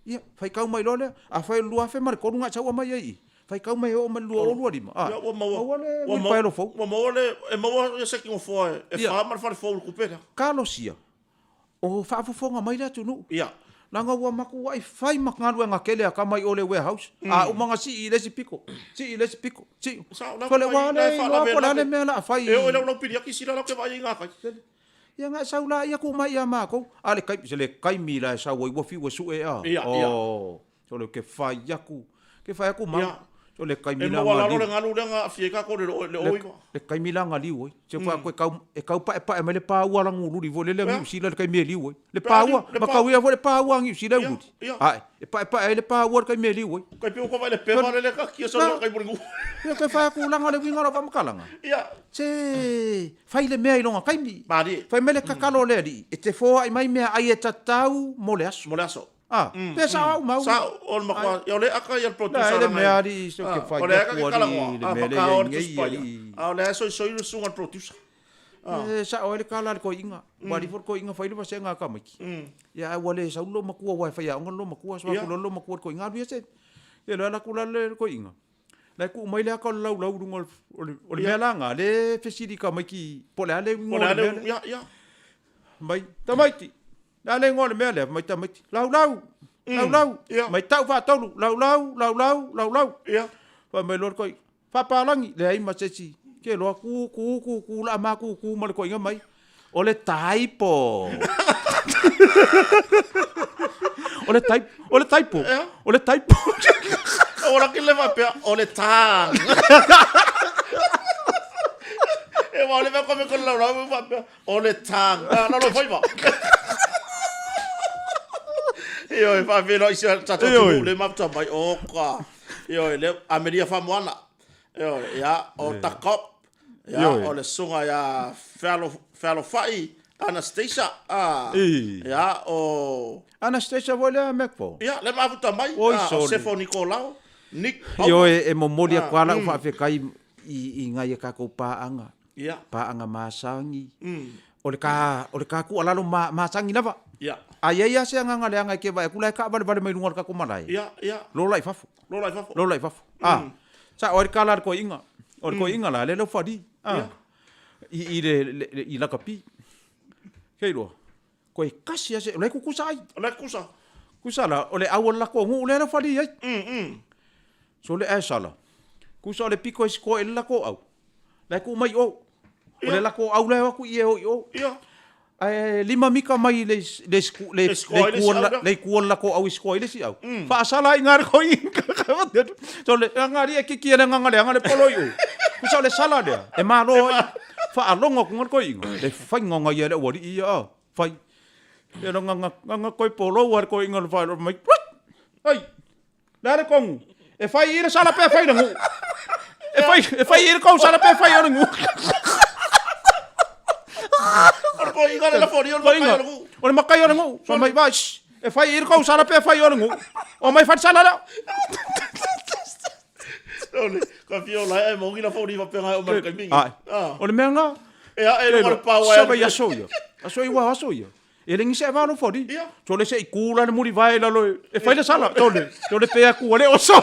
ia, faitau mai loa lea. Afai o le 2000 ma le tolu na e sau aumai ai i i, faitau mai e oo mai i le 2025, a, Ia, ua maua, maua le ua uilipaelo fou. Ua maua le, e maua ia siaki nofoa e fa ma le fale fou i le tupe lea. Talosia, o faafofoga mai le atunuu. Ia. Leaga ua matuai fai ma galuega tele a tama i o le warehouse. A uma ona sii i le isi pito, sii i le isi pito, sii. Sole ua le iloa po o le a le mea o le a fai. E oo i lau laupiliaki sila lau te vaai ai i gakai. Ia na e sau laia tuu mai ia matou. A le taimi, se le taimi la e sau ai ua fiu e sue a. Ia, ia. Oh, sole ke fai atu, ke fai atu mau. Ia. Sole taimi la. E maualalo le galu lea na aafia ai tatou i le 09. Le taimi la na liu ai. Se fai atu e tau, e tau paepae mai le paua lagululi foi lele a Niu Sila i le taimi e liu ai. Le paua, mataulia foi le paua a Niu Sila e ululi. Ae, e paepae ai le paua i le taimi e liu ai. Tai pei ua vaai le pepa lele e taatia sau kai moligu. Ia ke fai atu leaga o le uiga o lau faamatalaga. Ia. Se fai le mea i lona taimi. Malie. Fai mai le tatalo a le Alii, e te foai mai meaai e tatau mo le aso. Mo le aso. A, pe sao au mau. Sao, o le matua, ia o le aka ia le producer. Le mea alii se ke fai atu alii, le mea lea i nei alii. A o lea soisoi le susuga le producer. E sao ai le kala a le toeaina. Ua alii foi le toeaina fai le vasega a tamaiti. Ia ae ua le sau le loomatua aua e faiaoga le loomatua, so atu loa le loomatua i le toeaina, alu ia se. Ia loa alu atu la le toeaina, la e tuu mai le aka o le laulau i luga o le mea la na, lea e fesili i tamaiti po o le a le uiga o le mea lea. Mai, tamaiti, le a le igoa o le mea lea? Mai tamaiti, laulau, laulau, mai tau faatolu, laulau, laulau, laulau. Fai mai loa le toeaina, Faapalagi, leai ma se isi, ke loa ku ku ku ku la ma ku ku ma le koiga mai. O le typo. O le type, o le typo. O le typo. O la ke le faapea, o le tang. E wa o le mea koe me kona laulau e faapea, o le tang. Ah, lalo faiva. Ioe, faafeiloai si o tatou atunuu le mafuta mai. Oka. Ioe, le Amelia Faamoana. Ioe, ia, o Takop. Ia, o le susuga ia Fealofai. Anastasia, a, ia, o... Anastasia foi lea Macfall. Ia, le mafuta mai, Oi, a, o sole. Sefo Nikolao, Nick Ioe, e momoli atu lava lau faafetai i nai a tatou paaga. Ia. Paaga masani. O le ta, o le ta tuualalo masani lava. Ia. A i ai lava se agaga leaga e te vaai atu la e taavalevale mai luga o le tatou malae. Ia, ia. Lola i fafo. Lola i fafo. Lola i fafo. A, sao ai le tala a le toeaina. O le toeaina la, lea e laufali. A, i le, i lakapi. Keiloa. Toe tasi lava se, o la e tutusa ai. O la e tutusa. Tutusa la, o le au o le latou nuu lea e laufali ai. Sole ae sala. Tusa o le pito e sikoa i le latou au, la e tuu mai i o. O le latou au la e o atu i e o i o. Ae 5 mita mai le le le le itu o le latou au e sikoa ai le isi au. Faasala ai i ina le toeaina. Sole, agalii e kiki e le agaga leaga le polo i o. Tusa o le sala lea, e malo ai. Faalogo atu le toeaina, le faiga o nai e le aualii ia, a, fai. Ia na gaga, gaga toe polou lava le toeaina o le faailoa mai, Ai, le a le tonu? E fai i le sala pe fai i le nuu? E fai, e fai i le kou sala pe fai o le nuu? O le toeaina le lafo o le makai o le nuu. O le makai o le nuu. Fai mai, vai, e fai i le kou sala pe fai o le nuu? O mai fai le sala lea. Ole, ka fia ola ai mo ngi la fo ni fa penga o mai kai mingi. Ah. O le mea nga. E a e le pa wa. Sa vai aso ia. Aso i wa aso ia. E le ngise va lo fori. Tole se i kula le muri vai lalo e fai le sala. Tole, tole pe aku ale oso.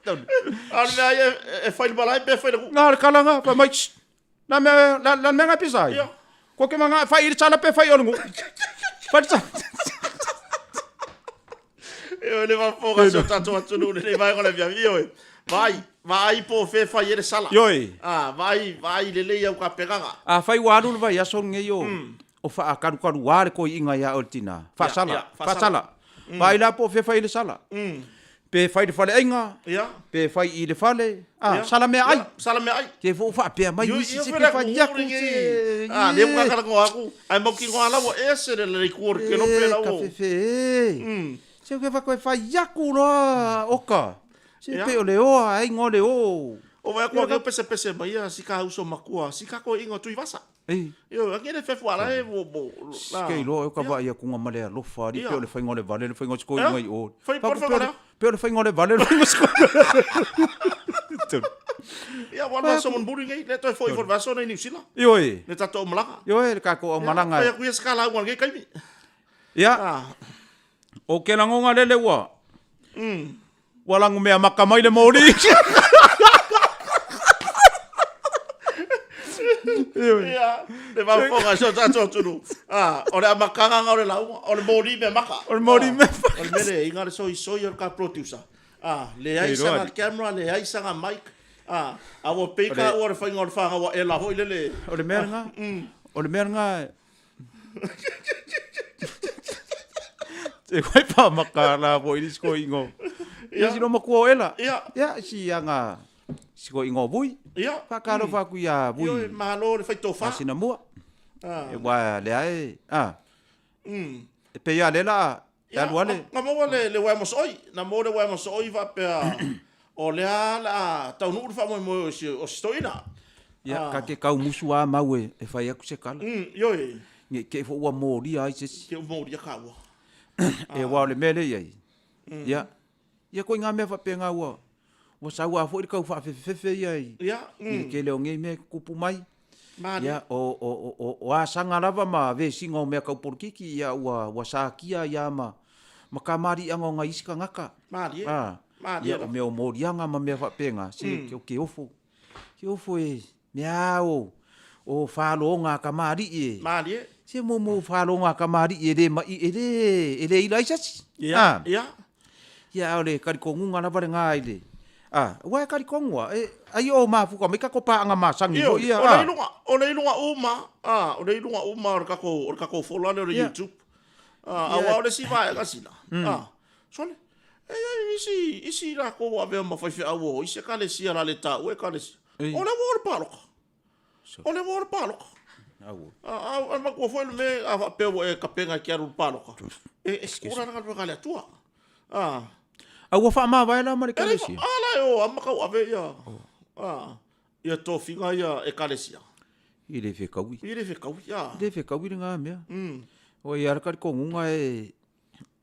Tole. A le mea e fai le malai pe fai le ku. Nga le kala nga fa mai. La mea la la mea nga pisa ai. Ko ke manga fai i le sala pe fai o le ngu. Fai le sala. E o le fafofoga si o tatou atunuu lenei vaega o le afiafi. Ioe, vaai, vaai po o fea e fai ai le sala. Ioe. A, vaai, vaai lelei au tapenaga. Afai ua alu le vaiaso lenei o, o faakalukalua le toeaiina ia oe le tina, faasala, faasala. Vaai la po o fea e fai ai le sala. Pe fai i le faleaiga, pe fai i le fale, a, sala meaai. Sala meaai. Te foi faapea mai nisi se ke fai aku se. A, lea ua talanoa atu, ae mautinoa la ua ese le lelei ku o le kelope la ua. E, kafefe e. Se ke fa koe fai aku loa oka. Se pe o le oa, ai ngoa le o. O vai aku ake pesepese mai ia si ka uso makua, si ka koe ingoa Tuivasa. Ei. Ioe, ake le fefu ala e mo mo la. Ke iloa e ka vaai atu ma le alofa ali pe o le faiga o le vale le faiga o se koiga i o. Fai po le faiga lea. Pe o le faiga o le vale le faiga o se koiga. Ia, ua alu aso mulimuli nei, le toe foi foi le vaiaso nei i Niu Sila. Ioe. Le tatou aumalaga. Ioe, le tatou aumalaga. Fai atu ia se ka lauga i lenei taimi. Ia. O ke lagoga lele ua. Ua lago mea maka mai le moli. Ia, le faafofoga a si o tatou atunuu. Ah, o le amataga lena o le lauga, o le moli mea maka. O le moli mea maka. O le mea lea, inga le soisoi o le ka producer. Ah, leai sana camera, leai sana mic. Ah, a ua pei ka ua le faiga o le fanau a Ela foi lele. O le mea lena, o le mea lena, Te wai pa maka la po i ko ingo. Ia si no maku o ela. Ia. Ia si anga si ko ingo vui. Ia. Fa ka lo fa ku ia vui. Ia malo le fai tofa. Sina mua. E wa le ai. Ah. E pe ia le la E alu ale. Na maua le, le uaea mosooi. Na maua le uaea mosooi faapea, o lea le a taunuu le faamoemoe o si, o si toeaina. Ia, ka te kau musu a mau e, e fai atu se kala. Ioe. Ne i te i foi ua molia ai se isi. Te ua molia kāua. E aua o le mea lea i ai. Ia, ia koe ngā mea faapena ua, ua sau lava foi le tau faafefefefe ia i, Ia, i le tele o nei mea e tutupu mai. Malie. Ia, o, o, o, o, o asaga lava ma vesiga o mea tau polokiki, ia ua, ua sakia ai lava ma, ma kamaliiaga o nai isi tagata. Malie. A, Malie ia, o lava. mea o moliaga ma mea faapena, se o ke ofo. Ke ofo e, mea o, o faloga a kamali'i e. Malie. Se mo mo faloga a kamali'i e le ma'i, e le, e le ila ai se isi. Ia, A. ia. Ia, a o le talitonuga lava lena i le, a, aua e talitonu lava, e, ai o mafuta mai tatou paaga masani Ioe, foi ia, o le a. iluga, o le iluga uma, a, o le iluga uma o le tatou, o le tatou fola lea o le YouTube. A, aua o le isi vaega sina, a, sole, e i ai isi, isi latou ua avea ma faifeau o isi ekalesia o le a le taua ekalesia. O lea ua o le palota. O lea ua o le palota. A, a matua foi le mea a faapea ua e tapena e te alu i le palota, e, e score le galuega a le Atua. A. A ua faamavae la ma le E le, ekalesia? a la e o ama tauave ia, a, ia tofiga ia ekalesia. I le fekaui. I le fekaui, a. I le fekaui lena mea. Ua i ai le talitonuga e...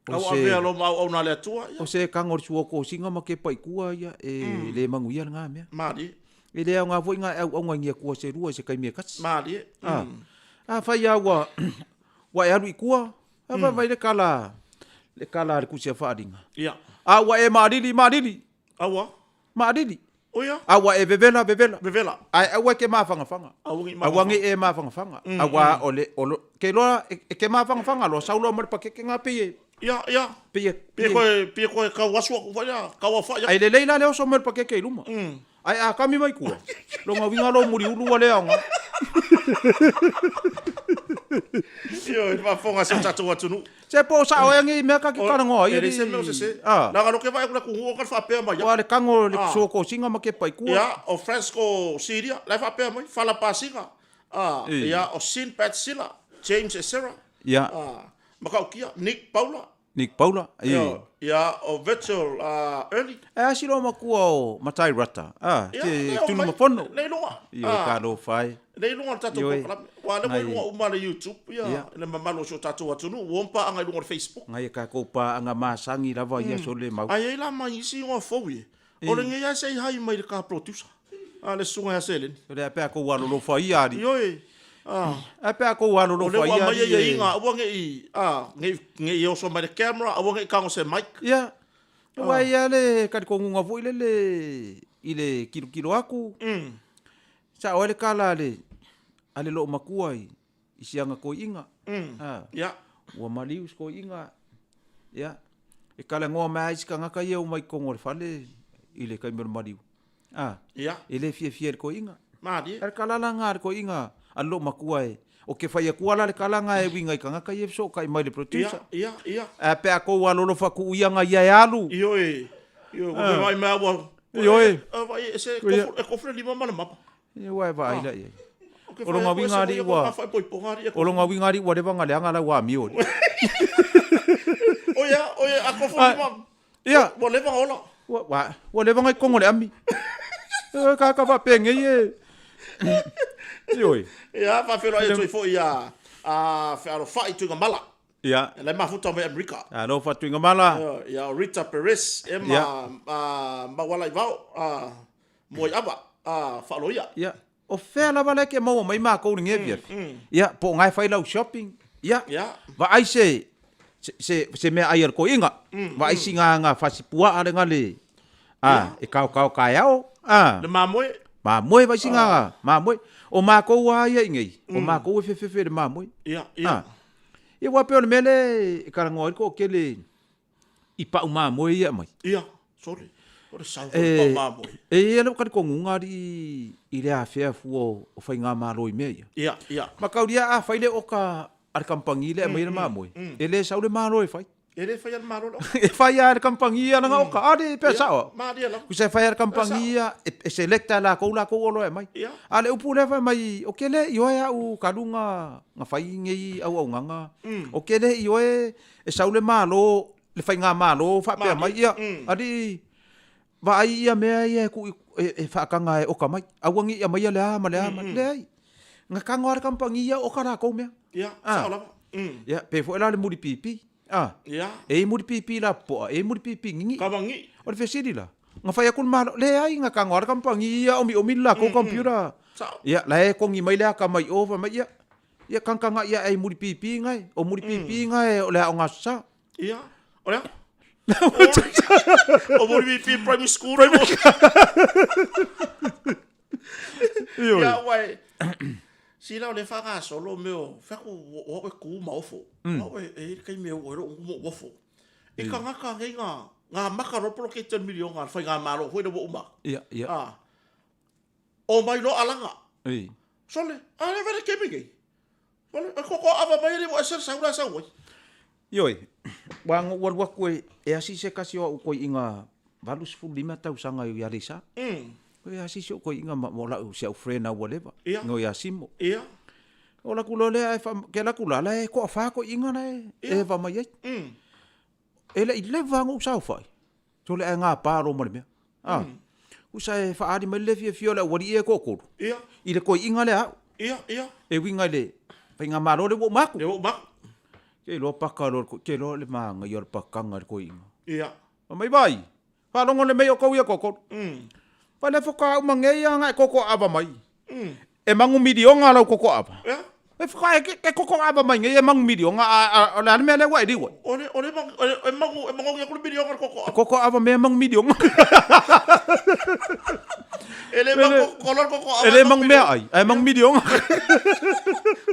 O se... Avea lo ma auauna a le Atua. O se kaga o le suaokosinga ma kepa i tua ia, e le manuia lena mea. Malie. E le aoga foi na e auauna i ni Atua se lua i se taimi e tasi. Malie. A. Afai lava ua e alu i tua, a vaivai le kala, le kala a le Tusi a Faaaliga. Ia. A ua e maalili, maalili. Aua. Maalili. Oia. A ua e vevela, vevela. Vevela. Ae aua e te mafagafaga. Aua ne i Aua ne i e mafagafaga. Aua o le, o lo, ke iloa e te mafagafaga loa, sau loa ma le pakeke na pei e. Ia, ia. Pei e. Pei koe, pei koe kau asu aku foi ia, kau afa ia. Ai lelei la le oso mai o le pakeke i luma. Ae a kami mai tua, lona uiga lou muliulu ua le aoga. Ioe, le faafofoga a si o tatou atunuu. Se po o sao ea nei mea ka ke talanoa ai. E leai se mea o sese. Leaga o ke vaai atu le atunuu o ka faapea mai. Ua le kago le sootosina ma kepa i tua. Ia, o Fransko Siria, la e faapea mai, Fala Pasiga. Ia, o Sinbad Sila, James Esera. Ia. Matautia, Nick Paula. Nick Paula, e. Ia, o Virgil Early. E a si loomatua o Matai Rata, a, te Tunumafono. Lea i luga. Ioe, talofa e. Lea i luga o le tatou polokalame. Aua o lea ua i luga uma le YouTube, ia, le mamalu o si o tatou atunuu, ua om paaga i luga o le Facebook. Ngai a tatou paaga masani lava ia sole mau. Ae i ai la ma isi igoa fou ie. O lenei lava se i hai mai le ka producer, a le susuga ia Seleni. O lea pe a kou alolofa ia alii. Ioe. Ae pe a kou alolofa ia alii. O lea ua aumai aiaiga, aua ne i, ne i oso mai le camera, aua ne i tago se mic. Ia, aua e i ai le talitonuga foi lele i le tilotilo atu, sao ai le tala a le loomatua i si ana toeaina. Ua maliu si toeaina, ia, e talanoa mai lava isi tagata ia e omai i totonu o le fale i le taimi o le maliu. A, Ia. e le fiafia i le toeaina. Malie. A o le tala la lena a le toeaina a le loomatua e, o ke fai atua la le tala lena e uiga i tagata ia e fesootai mai i le producer. Ia, ia, ia. Ae pe a tou alolofa tuu ia na ia e alu. Ioe, ioe, ua pe vaai mai a ua. Ioe. Vaai, e se, e kofu le lima ma le mapa. Ia ua e vaai la i ai. O lona uiga alii ua, o lona uiga alii ua leva ona leaga lau amio. O ia, o ia, a kofu le lima. Ia. Ua leva ona ola. Ua, ua leva ona i totonu o le ami. E ka ka faapenei e. Ioe. Ia, faafeiloai atu ai foi ia a Fealofai Tuigamala. Ia. La e mafuta mai Amerika. Alofa Tuigamala. Ia, o Rita Perez, Emma Maualaivao, Moaiava, Faaloia. Ia. O fea lava la e ke maua mai makou i lenei afiafi? Ia, po o na e fai lau shopping. Ia, vaai se, se, se mea ai a le toeaina. Vaai si ga fasi puaa le ga le, a, e kaokao kaeao. A. Le mamoe. Mamoe, vaai si ga mamoe. O makou lava ia i nei, o makou e fefefe i le mamoe. Ia, ia. A. Ia, aua pei o le mea lea e talanoa ai le toatele i pau mamoe ia e aumai. Ia, sorry. O le sau foi o pau mamoe. E i ai lou talitonuga alii i le afea fua o faigamalo i mea ia. Ia, ia. Mataulia a fai le oka a le kamupani lea e aumai le mamoe, e le sau le Malo e fai. E le fai a le Malo le oka. E fai lava e le kamupani ia lana oka. A le pea sao au. Malie lava. Tusa e fai a le kamupani ia, e select lava e lakou lakou oloa e aumai. Ia. A o le upu lea fai mai, o ke le ioe au talu na fai nei auaunaga, o ke le ioe e sau le Malo, le faigamalo faapea mai, ia, alii, vaai ia mea ia e tuu e faataga e oka mai, aua ne i aumaia le a ma le a, leai. Na tago lava le kamupani ia oka lakou mea. Ia, sao lava. Ia, pe foi la le mulipipi, a, Ia. e i ai mulipipi lapopoa, e i ai mulipipi gigii. Kava gigii. O le fesili la, na fai atu le Malo, leai, na tago lava le kamupani ia omiomi le lakou computer. Sao. Ia, la e kogi mai le akamai i o, fai mai, ia, Ia kagakaga'i ae i mulipipi gae, o mulipipi gae o le aoga aso sa. Ia, o le a? O mulipipi primary school. Ia, ua e, sila o le faagasolo mea o, fai atu o au e ku ma ofo. O au e, e i ai le taimi e oo ai lo'u mo ofo. I tagata nei na, na amata loa le poloketi o le miliona a le faigamalo foi lea ua uma atu. Ia, ia. A, omai loa alaga. Ei. Sole, a le vele kemi nei. Sole, e koko ava mai le mo ese sau la sau ai. Ioe, ua na ou alu atu e, e asi se tasi o au koiʻiga 85 tausaga i Aleisa. E asi si ou koiʻiga ma, o lau, si au friend a ua leva. Ia. Igoa ia Simo. Ia. O alu atu loa lea ae fa, ke alu atu la, la e toafa koiʻiga la e, e eva mai ai. E le i leva lava ona ou saofai, sole ae gapa loa ma le mea. A, usa e faaali mai le fiafia o le aualii ia e toatolu, Ia. i le toeaiina lea a au. Ia, ia. E uiga i le faigamalo lea ua uma atu. Lea ua uma atu. Te iloa paka loa le, te iloa le manaia o le pakaga i le toeaina. Ia. Fai mai, Vaai, faalogo le mea o tou ia toatolu. Fai lea faatoa uma nei lava ona e totoaava mai. E magu miliona lau totoaava. Ia. E faatoa e totoaava mai nei e magu miliona, a o le a le mea lea ua e liu ai? O le, o le, e magu, e magogi atu le miliona i le totoaava. E totoaava mea e magu miliona. E le magu kolo le totoaava. E le magu meaai, ae magu miliona.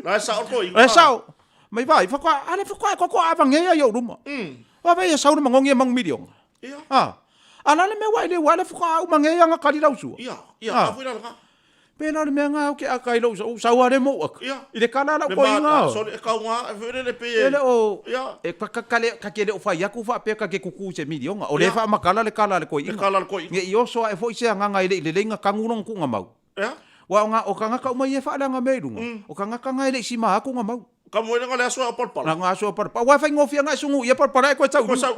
La e sao le toeaina. E sao. Mai vaai, faatoa, a lea faatoa e totoaava nei lava i ou luma. Ua vaai e sau le magogi e magu miliona. Ia. A, a la le mea ua e liu ai, lea faatoa uma nei lava ona kali lau sua. Ia, ia, a foi la lena. Pe la o le mea lena ou te aka ai lou sau, sau lava lea ma ou aka. Ia. I le kala a lau toeaina. Sorry, e kauga, e foi lele pei e. E le o, Ia. e ka, ka, ka le, ka te le o fai atu faapea ka te kuku i se miliona. O lea e faamatala le kala a le toeaina. Le kala a le toeaina. Ne i oso ae foi se agaga e le i lelei ona tanu lona tuuga mau. Ea? Aua o, o tagata uma ia e faaleaga mea i luga, o tagata na e le i sima atu ona mau. Ka moe lenga le aso e o palapala. Langa aso e o palapala. Aua e faigofie ona e sugu ia palapala e koe tau Koe sau.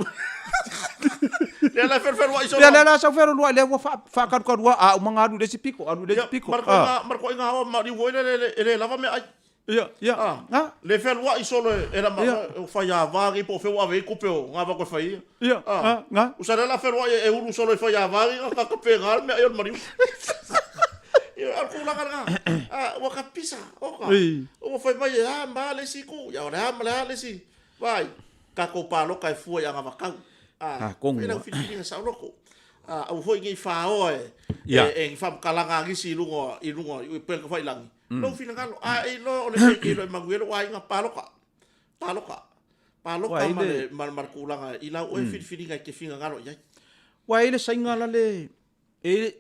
Lea la e felufeluai solo. Lea lea la sau felufeluai lea ua faakalukalua a uma na alu i le isi piko, alu i le isi piko. Ma le koiga aoa ma liu foi lele e le lava meaai. Ia, ia. Ah, le fealuai solo e la ma o fai a vagi po o fea ua ave ai tupe o ngava koe fai ia. Ia, ah, nga. Usa lea la fealuai e ulu solo e fai a vagi ka ka pe nga le meaai o le maliu. Ia, o le tulaga lena. Ah, ua ka pisa, oka. Ua fai mai e a ma le isi ku, ia o le a ma le a le isi. Vaai, tatou paloka e fua i agavakau. Ah, kongu. Fai lau filifiliga saoloko. Ah, aua foi nei faoa e, e, e ni faamatalaga a nisi i luga i luga i upega tafailagi. Lou finagalo, a e iloa o le mea e te iloa e manuia lou aiga, paloka. Paloka. Paloka ma le, ma, ma le tulaga i lau oe filifiliga e te finagalo i ai. Ua e i le saiga la le, e,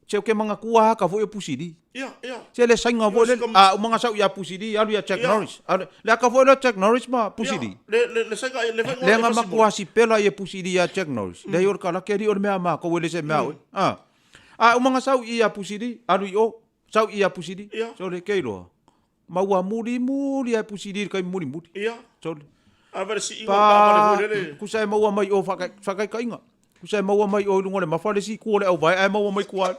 se o ke manatua haka foi o Pusili. Ia, ia. Se le saiga foi le, a uma sau ia Pusili, alu ia Jack Norris. Alu, le aka foi le Jack Norris ma Pusili. Le, le, le saiga, le fai Le nga matua sipela ia Pusili ia Jack Norris. Le i o le kalake li o le mea ma ko le se mea oe. Ah. A uma sau ia Pusili, alu i o, sau ia Pusili. So le ke iloa. Ma ua muli muli ai Pusili i le taimi mulimuli. Ia. Sole. A vele siiga o le taavale foi lele. Kusa e maua mai o faakaikaiga. Kusa e maua mai o i luga o le mafa le isi itu o le auvae ae maua mai tua.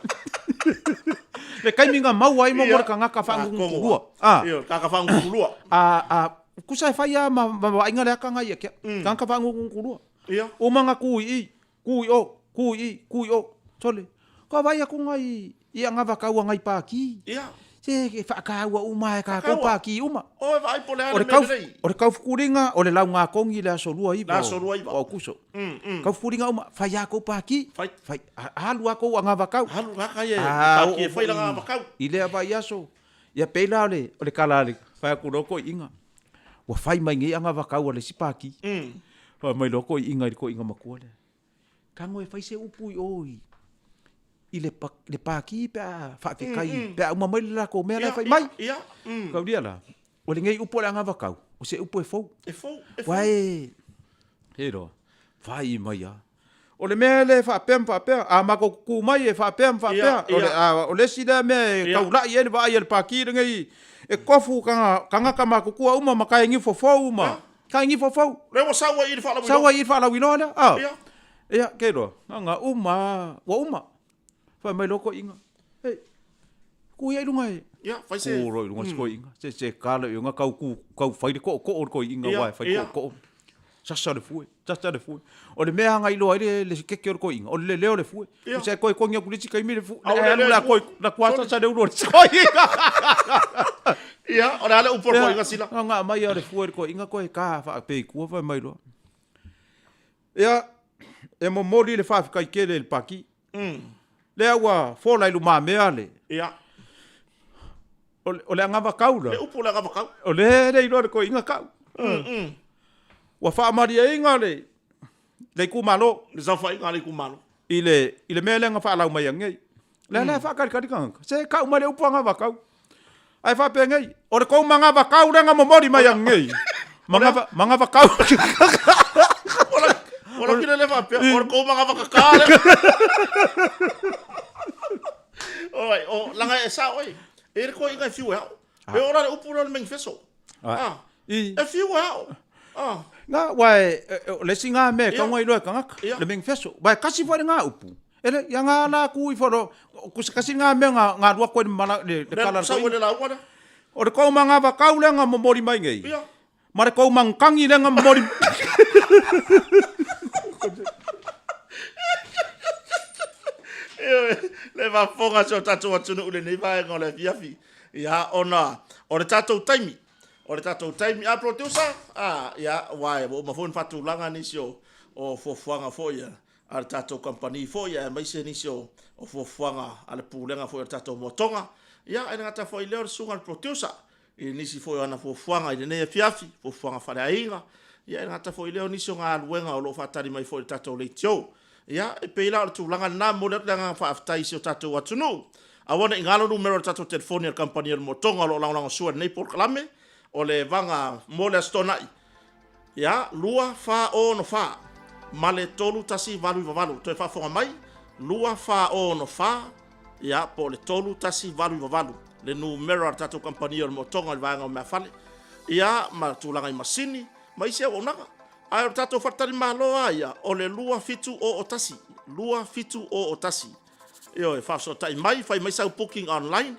Le taimi na maua ai mo le tagata faagugutulua. Ah. Ia, tagata faagugutulua. A a kusa e fai lava ma ma vaaiga le aka ngai ia kia. Tagata faagugutulua. Ia. Uma na tu i i, tu i o, tu i i, tu i o. Sole. Ka vaai atu ngai i agavakau a ngai pākī. Ia. Se e faataua uma e kākou pākī uma. O e vaai po o le a le mea lelei. O le kaufetuliga, o le laugatogi i le aso 29 Le aso 29. o Aokuso. Kaufetuliga uma, fai a kou pākī. Fai. Fai. Alu a kou agavakau. Alu laka ia e pākī e fai lana agavakau. I lea vaiaso, ia pei la o le kala a le fai atu loa toeaiina, ua fai mai nei agavakau a le isi pākī. Fai mai loa toeaiina i le toeaina matua lea. Tago e fai se upu i o i, i le, pa, le pākī pe a faafetai, pe a uma mai le latou mea la e fai mai. Ia, ia, Kaulia la, o lenei upu o le agavakau, o se upu e fou. E fou, e fou. Ua e, he roa, fai mai a. O le mea le faapea ma faapea, a matou kuku mai e faapea ma faapea, o le, a, o le isi lea mea e taulai ai le vaai a le pākī lenei, e kofu tagata matutua uma ma kae niu fofou ma, Ka ingi fofou. Lea ua sau ai i le faalauiloa. Sau ai i le faalauiloa lea. Ah. Ia. Ia, ke iloa. Na uma, ua uma. Fai mai loa koiinga. Hei, ku ia i lunga e. Ia, fai se. Ku loa i lunga se koiinga. Se se kala i unga kau ku, kau fai le kookoo o le koiinga Ia, wa e fai ia. kookoo. Sasa le fue, sasa le fue. O le mea anga iloa ai le, le keke o le koiinga, o le lelea o le fue. Ia. Se koe kongi aku le isi taimi le fu, Au le le alu lea la i koi, la kua sasa le ulu o le koiinga. Ia, o le a le upu o le koiinga sila. Ia, nga mai a le fue le koiinga koe ka faapei kua fai mai loa. Ia, e momoli le faafetai tele i le Paki. Lea ua fola i lumamea le. Ia. O le agavakau la. Le upu o le agavakau. O le le iloa le koiinga kau. Ua faamalieina le le itumalo. Le saofaiga a le itumalo. I le i le mea lea na faalau mai anei. Lea la e faakalikali tagata. Se kau mai le upu agavakau. Ae faapenei, o le kou magavakau lea na momoli mai anei. Magava, magavakau. O la kile le faapea, o le kou magavakaka lea. Alright, o langa e sao ai. E le koiinga e fiu e ao. E ora le upu lea o le manifesto. Ah. E fiu e ao. Ah. Na, ua e, o le isi ngā mea e kaunga iloa e kangaka, le manifesto. Ua e kasi foi le ngā upu. E le, ia ngā la ku i wharo, ko se kasi ngā mea ngā, ngā rua koe le mala, le, le kala le koiinga. Le lauga lea. O le kou magavakau lea na momoli mai nei, ma le kou magukagi lea na momoli. Ioe, le faafofoga si o tatou atunuu i lenei vaega o le afiafi. Ia, ona o le tatou taimi, o le tatou taimi. A producer, a, ia, aua ua uma foi ona faatulaga nisi o, o fuafuaga foi a, a le tatou kamupani foi, aemaise nisi o, o fuafuaga a le Pulega foi o le tatou Moatoga. Ia, e le gata foi i lea o le susuga i le producer, i nisi foi o ana fuafuaga i lenei afiafi, fuafuaga faaleaiga, ia e le gata foi i lea o nisi o galuega o lo o faatali mai foi i le tatou leitio. Ia, e pei la o le tulaga lena, e momoli atu le agaga faafetai i si o tatou atunuu. Aua ne i galo numera o le tatou telefoni a le kamupani o le Moatoga o lo o lagolagosua i lenei polokalame, o le vaga mo le Aso Toonai, Ia, 2464 ma le 3198. Toe faafofoga mai, 2464, ia, po o le 3198, le numera o le tatou kamupani o le Motoga i le vaega o meafale, ia, ma tulaga i masini, ma isi auaunaga. Ae o le tatou faletalimalo lava ia, o le 2701, 2701. Ioe, faafesootai mai, fai mai sau booking online.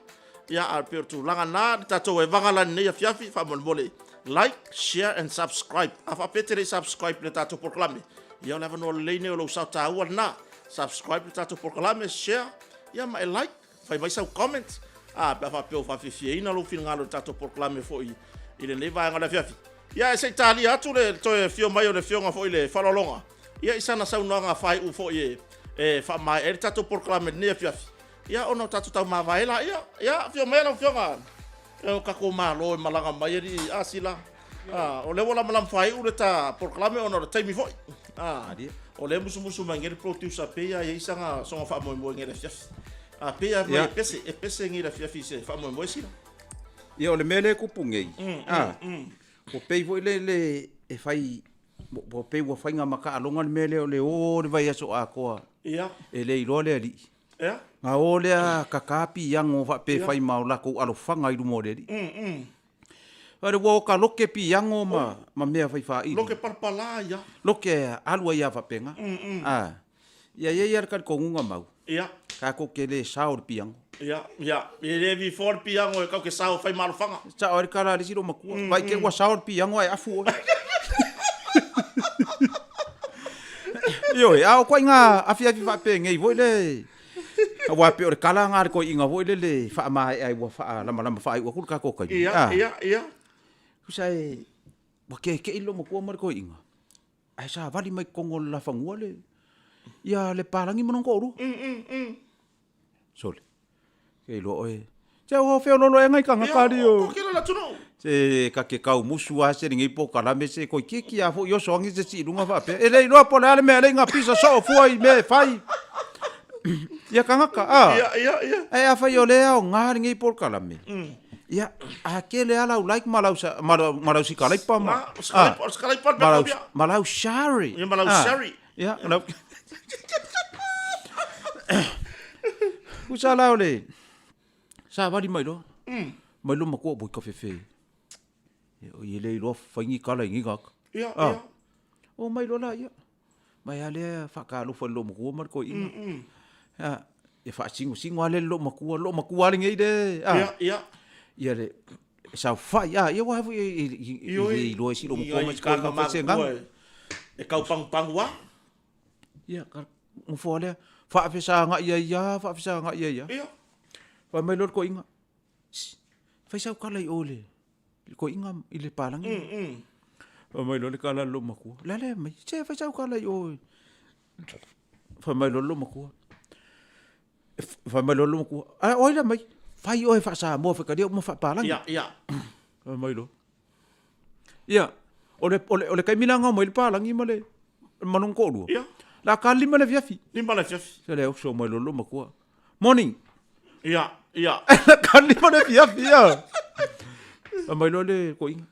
Ia, ae pei o le tulaga lena, le tatou evaga la i lenei afiafi, faamolemole, like, share and subscribe. A faapea e te le i subscribe i le tatou polokalame, ia o le avanoa lelei lenei o lou sao taua lena. Subscribe i le tatou polokalame, share, ia ma e like, fai mai sau comment, a, pe a faapea ua faafiafiaina lou finagalo i le tatou polokalame foi i lenei vaega o le afiafi. Ia, ae se i talia atu le toe afio mai o le afioga foi i le Faaaloaloga, ia i sana saunoaga faaiu foi e, e faamaea ai le tatou polokalame i lenei afiafi, ia ona o tatou taumavae laia. Ia, afio mai lau afioga, e o tatou Malo e malaga mai alii Asila. Ah, o lea ua lamalama faaiu le ta polokalame ona o le taimi foi. Ah, o lea e musumusu mai nei le producer pei lava e i ai sana soga faamoemoe nei i le afiafi. Ah, pei lava e pese, e pese nei i le afiafi i se faamoemoe sila. Ia o le mea lea e tupu nei, a, ua pei foi lele e fai, ua pei ua faiga ma taaloga le mea lea o le o le vaiaso atoa e le iloa le alii. Na o lea kaka piano faapea e fai ma o latou alofaga i luma o le alii. Fai ua oka loke piano ma, ma mea fai faaili. Loke palapala ia. Loke alu ai lava faapena. A, ia i ai lava le talitonuga mau. Ia. Tatou te le sao i le piano. Ia, ia, e le vifoa le piano e kau ke sao fai ma alofaga. Sao ai le tala a le isi loomatua. Vai te ua sao le piano ae afu oe. Ioe, a o ituaiga afiafi faapenei foi le, aua e pei o le tala lena a le toeaina foi lele e faamaea ai ua faalamalama faaiu atu le tatou taimi. Ia, ia, ia. Tusa e, ua keke'i le loomatua ma le toeaina. Ae savali mai totonu o le lafanua le, ia le palagi ma lona toalua. Sole, ke iloa oe. Se o feololo ea ngai tagata ali o. Se ka ke kau musu a se lenei polokalame se toeitiiti a foi oso agi se isi i luga faapea. E le iloa po o le a le mea e alai na pisa soo fua i mea e fai. Ia tagata, a. Ae afai o lea e aoga lenei polokalame. Ia, a tele lava lau like ma lau, ma lau, ma lau sikalaipa ma, ah, ma lau, ma lau share. Ia, ma lau ah, share. Ia, ma lau... Usa la o le savali mai loa. Mai loa matua boi kafefe. O i le iloa fai ni kala i ni gaka. Ia, ah. ia. O mai loa la ia. Mai a lea faatalofa i le loomatua ma le toeaina. Ia, ia faasinosino lava lea i le loomatua, loomatua lava lenei le, a. Ia, ia. Ia le saofai, a, ia aua foi e le iloa e si loomatua ma si toeaina fai se agaga. E tau pagupagu lava. Ia, nofo lava lea, faafesagai ai lava, faafesagai ai lava. Ia. Fai mai loa le toeaina, Sss, fai sau tala i o i le toeaina i le palagi. Fai mai loa le tala a le loomatua, o le a le mea, se fai sau tala i o. Fai mai loa le loomatua, fai mai loa le loomatua, a o ai le aumai? Fai oe faa-Samoa faitalia uma faa-palagi. Ia, ia. Fai mai loa, ia, o le, o le, o le taimi la na omai le palagi ma le, ma lona toalua. Ia. La ka 5 le afiafi. 5 le afiafi. Se le oso mai loa le loomatua, Morning. Ia, ia. Ka 5 le afiafi, ia. Fai mai loa le toeaina,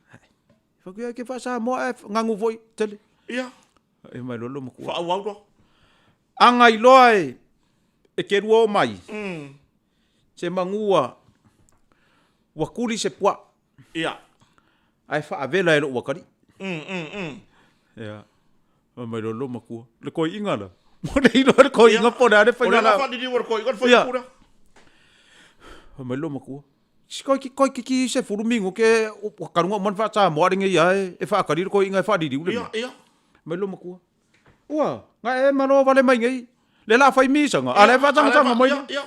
Fai atu, ia ke faa-Samoa ae ganu foi tele. Ia. Fai mai loa le loomatua. Faaauau loa. Aga iloa e, e ke lua o mai. Se manu ua, ua tuli se puaa. Ia. Ae faavela e lou atalii. Ia. Fai mai loa le loomatua, le toeaina la, ua le iloa le toeaina po o le a le faiga la. O le a faaliliu e le toeaina le fuaiupu lea. Fai mai le loomatua, Si koi koi kiki se fulu mingo ke ua kalunga uma na faa-Samoa le ngei a e faakali le koiina e faaliliu le mea. Ia, ia. Mai lo matua. Ua, nga e malo vale mai ngei. Le la fai misaga, a le faatagasaga mai. Ia, ia.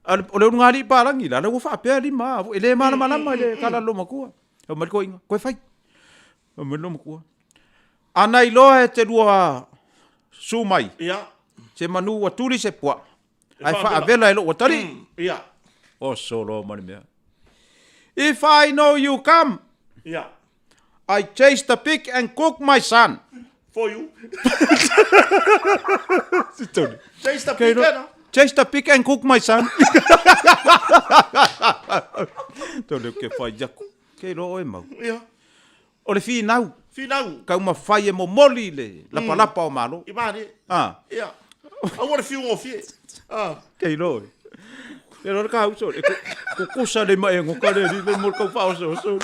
A o le ulugalii palagi la, la ua faapea lima a, e le malamalama i le tala a le loomatua. Fai mai le toeaina, toe fai. Fai mai le loomatua, ana iloa e te lua su mai, Ia. se manu ua tuli se puaa, ae faavela e lou atalii. Ia. Oso loa ma le mea. If I know you come, Ia. I chase the pig and cook my son. For you. Tony. Chase the pig, eh, no? Chase the pig and cook my son. Tony, ke whai aku. Kei roa oe mau. Ia. O le finau. Finau. Kau mawhai e momoli le lapalapa o malo. I mare. Ah. Ia. Aua le fiu ngofie. Ah. Kei roa oe. Kei roa le ka uso. E kukusa le mae ngoka le li le mo kau whaoso oso.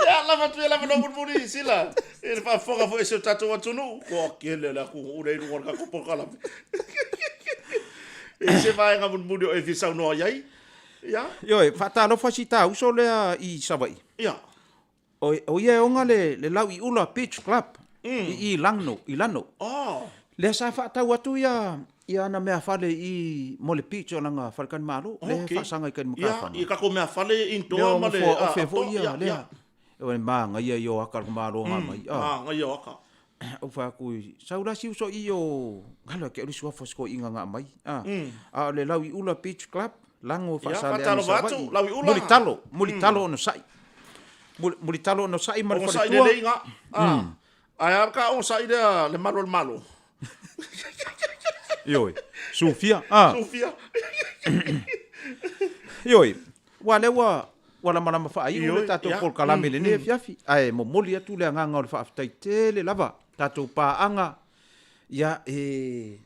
Ia, lava tu e lava no mulimuli, sila. E le faafofoga foi e si o tatou atunuu. Koa kele le aku ule i luga o le tatou polokalame. E se vaega mulimuli o e fia saunoa i ai. Ia. Ioe, faatalofa si ta uso lea i Savaii. Ia. O, o ia e ona le, le lau i ula Beach Club i i Lano, i Lano. Oh. Lea sa faatau atu ia ia ana mea fale i mo le beach o lana faletalimalo, okay. Lea e faasaga i Kalimatafana. Ia, i kako mea fale indoor ma le ofe foi ia, lea. O le māngaia i o aka le malo ngā mai. Ah, ngai o aka. Ou fai atu i, sau la si uso i o, galo ke olu suafa sko inga ngā mai. Ah, a o le lau i ula Beach Club, lango whaasale anu faatalofa atu, Savaii. lau i ula. Muli talo, muli talo ono sai. Muli, muli talo ono sai ma le Ogasai faletua. lelei ngā. Ah. Ae a ka ogasai lea le malu o le malo. Ioe, sufia. Ah. Sufia. Ioe, ua lea ua, ua lamalama faaiu le tatou polokalame i lenei afiafi, ae momoli atu le agaga o le faafetai tele lava, tatou paaga, ia e,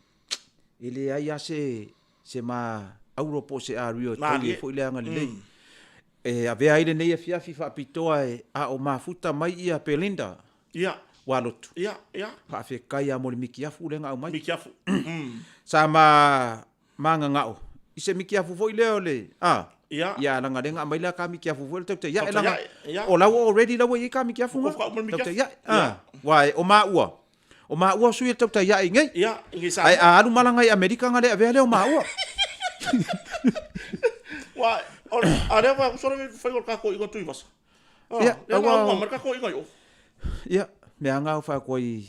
e leai lava se, se ma auro po o se ario e tali ai foi le agalelei. E avea ai lenei afiafi faapitoa e a o mafuta mai ia Belinda Ia. Walotu. Ia, ia. Faafetai lava mo le mikiafu lea na aumai. Mikiafu. Sa ma magagao i se mikiafu foi lea o le a Ia. ia laga lea na aumai lea ka mikiafu foi le tautai ae Tautai laga ae, ia. o la ua already la ua i ai ka mikiafu Ua na faaauma le mikiafu. tautai ae a ua o maua o maua sui le tautai ae i nei Ia, i nei ae Samoa. a alu malaga i Amerika na le avea lea o maua. Ua, o, a lea ua uso le fai o le kako i ngā Tuivasa. Ah, Ia, lea na aua- auma ma le kako i ngai o. Ia, mea nga o whaakua i,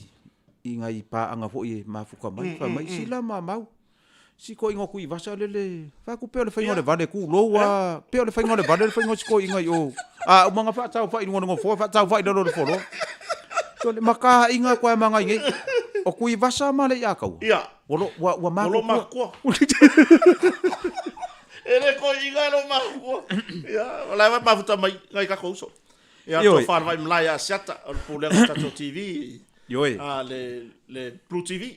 i ngai pāanga foi e mafuka mai, wha mai, sila ma mau. Si ko ingo kui vasa lele, whaaku pea o le whainga o le vale ku lou a, pea o le whainga o le vale le whainga o si ko inga i o. A, umanga whaatau whai runga runga foa, whaatau whai lalo le folo. To le maka inga koe manga i ngei. O kui vasa ma le ia kaua. Ia. Ua lo, ua, ua Ua lo makukua. makukua. E le ko inga e lo makukua. Ia, o la e mafuta mai ngai kako uso. Ia, Ioe. to whanau mai mlaia Asiata, o le pulega o tatou TV. Ioe. Ah, le, le Blue TV.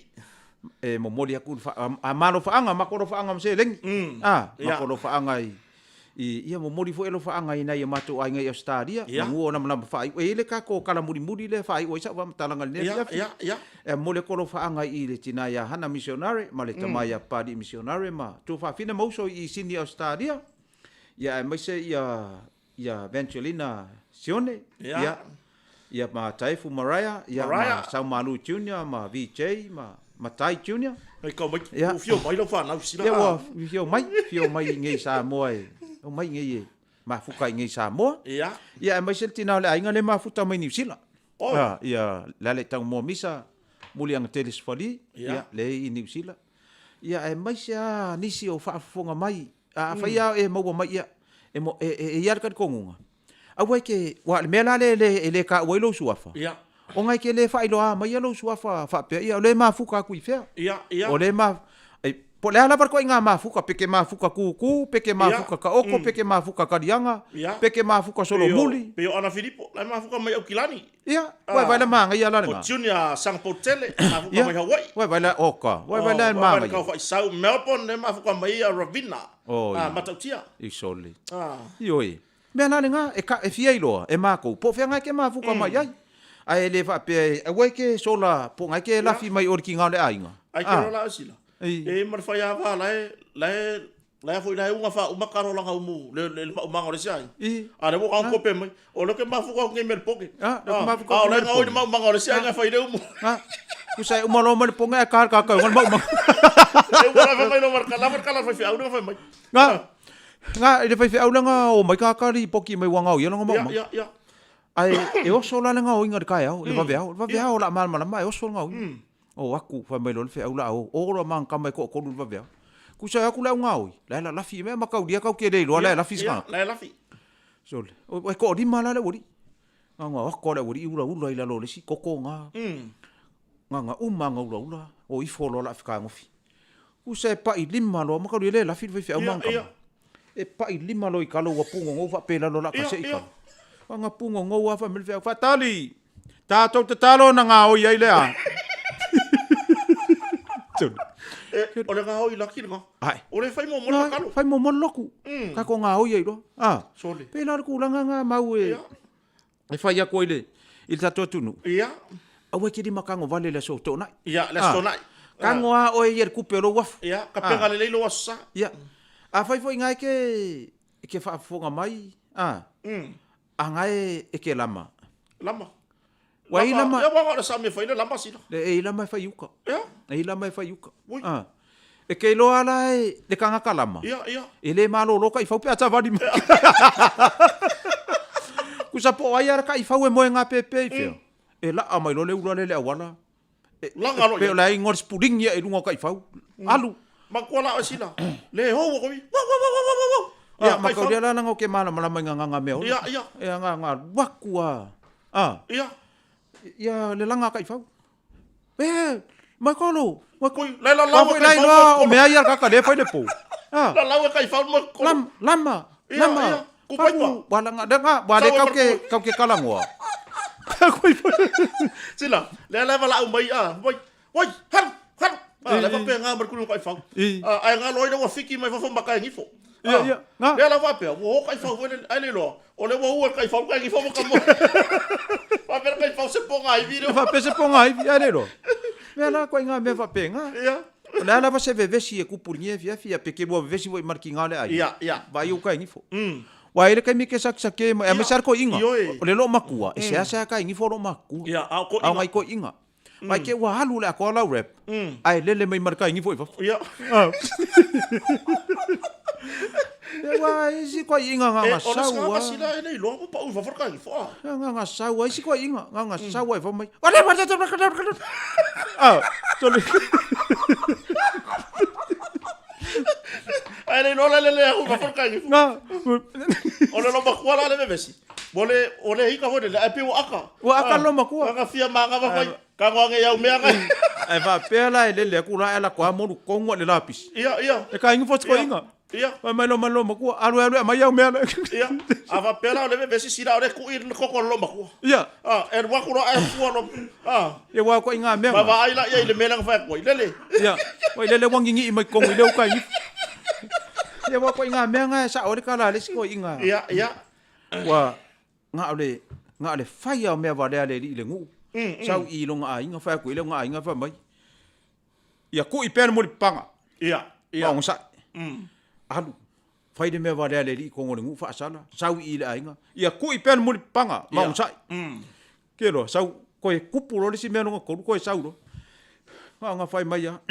E momoli aku le a malofaaga ma kolofaaga ma seleni. A, ma kolofaaga i, i, ia momoli foi alofaaga i nai o matou aiga i Ausetalia, manu o lamalama faaiu. E i ai le kako kala mulimuli lea e faaiu ai sau faamatalaga i lenei afiafi. E momoli aku alofaaga i le tina ia Hana Misionare ma le tama ia Papalii Misionare ma tuafafine ma uso i Sini Ausetalia, ia aemaise ia ia Vangelina Sione, ia, ia ma Taefu Mariah, ia ma Saumalu Junior ma VJ ma Matai Junior. Hei kau mai, ua fio mai lau whanau sila. Ia ua fio mai, fio mai i ngei Samoa e, o mai ngei e mafuka i ngei Samoa. Ia. Ia aemaise le tina o le aiga le mafuta mai Niu Sila. Oh. Ia le ale tau moa misa muli anga tele sefali, ia le i Niu Sila. Ia aemaise a nisi o faafofoga mai A afai lava e maua mai ia, e mo, e, e, e i ai le talitonuga, aua e te, aua o le mea la lea e le, e le taua ai lou suafa, Ia. ona e te le faailoa maia lou suafa faapea, ia o lea e mafuta atu i fea. Ia, ia. O lea e ma, e, po o le a lava le ituaiga mafuta, pe ke mafuta kūkū, pe ke mafuta taoto, pe ke mafuta kaliaga, Ia. pe ke mafuta solomuli. Pei o Ana Filipo, la e mafuta mai Aukilani. Ia, ua e vaai la manaia la lena. O Junior Sagapolutele, mafuta mai Hawaii. Ua e vaai la, oka, ua e vaai la e manaia. Ua vaai Sau Melbourne, le mafuta mai a Ravina, Matautia. I sole. Ioe. Mea la lena, e, ka, e fia iloa, e makou, po o fea ngai ke mafuta mai ai. Ae e le faapea e, aua e ke sola, po o ngai ke lafi mai o le kiga o le aiga. Ai ke rola sila. E ma le whai awa, la e, la e, La foi la unga fa uma karo langa umu le le maumaga o le isi aiga. A lea ua kope mai. O lea ke mafuka au nei me le poge. Ah, le mafuka au. Ah, o le gaoi le maumaga o le isi aiga fai le umu. Ah. Kusa e uma loa mai le poge ae ka le kakau le maumaga. E uma la fai mai lo marka la marka la fai feau le fai mai. Nga. Nga i le fai feau le nga o mai kaka li poki mai ua ngao ia langa maumaga. Ia ia ia. Ae e oso la le gaoiga i le taeao, le vaveao. Le vaveao o le a malamalama e oso le gaoiga. O aku, fai mai loa le feau la o, o loa magakama e toatolu le vaveao. Tusa e o atu le au gaoi, la e lalafi mea mataulia tau te le iloa la e lafi se tagata. La e lafi. Sole, e toalima la le aualii. Na ona o atu lava le aualii ulaula i lalo o le isi toto na. Na ona uma lava ona ulaula, o ifo loa o le a fetagofi. Tusa e pai lima loa, mataulia le lafi le faifeau magakama. E pai lima loa i talo ua punonou faapea i lalo o le a kasei i talo. Ana punonou lava fai mai le feau, Faatali! Tatou tatalo ona gaoi ai lea. E, o le gaoi laki lena. Ae. O le fai muamua le tatalo. Fai muamua le lotu. Tatou gaoi ai loa. Ah. Sole. Pei la o le tulaga na mau e e fai atu ai le i le tatou atunuu. Ia. Aua e te lima tago vale i le aso Toonai. Ia, le aso Toonai. Tago lava oe ia i le tupe o lou afu. Ia, tapena lelei lou aso Sa. Ia. Afai foi na e te e te faafofoga mai, a. A na e e te lama. Lama. Ua i lama. Ia, ua o le sami e fai le lama sila. Le e i lama e fai uka. Ia. E i lama e fai uka. Ui. A. E ke iloa la e le tagata lama. Ia, ia. E le malolo taifau pe a savali mai. Kusa po o ai a le taifau e moe gapepe i fea. E laa mai loa le ula lea i le auala. Laga loa Pe o le ai ngoa le spulingi ia i luga o taifau. Alu. Matua la oe sila. Le hou o komi. Wau, wau, wau, wau, wau, wau. Ia, mataulia la leaga ou te malamalama i ngā mea ola. Ia, ia. Ia, ngā, ngā waku a, a. Ia. Ia, le laga a taifau. E, mai kolo. Mai kolo. Lai la lau e taifau mai kolo. O mea ia kaka le fai le pou. A. La lau e taifau mai kolo. Lama, lama, lama. Ia, ia. Kupaipa. Wa langa, langa, wa le kau ke, kau ke kalangoa. Sila, le ala wala au mai a, wai, wai, haru, haru. A, le faapea ngā mari kuru kai fau. A, ai ngā loa ina ua fiki mai fafo maka e ngifo. Ia, ia, ngā. Le ala faapea, ua ho kai fau wele, ai le loa. O le ua ua kai fau kai ngifo maka mo. Faapea kai fau se ponga ivi. Faapea se ponga ivi, ai le loa. Mea la koe ngā mea faapea ngā. Ia. O le a lava se vevesi e kupu i lenei afiafi, ia pe ke lua vevesi foi ma le kiga o le aiga. Ia, ia. Vaai ou kai ngifo. Ua i ai le taimi ke sakisaki ai mai, aemaise lava le koiiga. Ioe. O le loomatua, e seasea kai ngifo o loomatua. Ia, a o koiiga. A o ngai koiiga. Mai ke ua alu le atoa lau rap, ae lele mai ma le kai ngifo i fafo. Ia. Ia, ua isi koiiga E, o le gagasau sga a. masila e le iloa ua pau i fafo le kai ngifo a. Gagasau a isi koiiga, gagasau a i fafo mai. Ah, sole. Ae le iloa la le le au i fafo le kai ngifo. Nga. O le loomatua la le vevesi. Ua le, ua le ika foi lele, ae pei ua aka. Ua aka le loomatua. Aka fia magava fai. Tago age i au mea ngai. Ae faapea la e lele atu la ae lako lava molu tonu i le lapisi. Ia, ia. E kai ngifo si koiga. Ia. Fai mai loa ma le loomatua, alu e alu e aumai au mea lea. Ia. A faapea la o le vevesi sila o le kui le koko o le loomatua. Ia. A, e alu atu loa ae fua loa. A. Ia ua koe i ngā mea Ma vaai la ia i le mea lea na fai atu ai. Lele. Ia. Oi lele ua ngingii mai totonu i le uka i ngifo. Ia ua koe i ngā mea nga e sao ai le tala a le isi koiga. Ia, ia. Ua Na o le, na o le fai lava o mea valea a le alii i le nuu. Sau i i lona aiga, fai atu i lona aiga fai mai, Ia kui pea le mulipapaga. Ia, ia. Ma ogasai. Alu, fai le mea valea a le alii i totonu o le nuu faasala, sau i i le aiga, Ia kui pea le mulipapaga, ma ogasai. Ke loa, sau, toe kupu loa le isi mea lona tolu, toe sau loa. Na ona fai mai lava,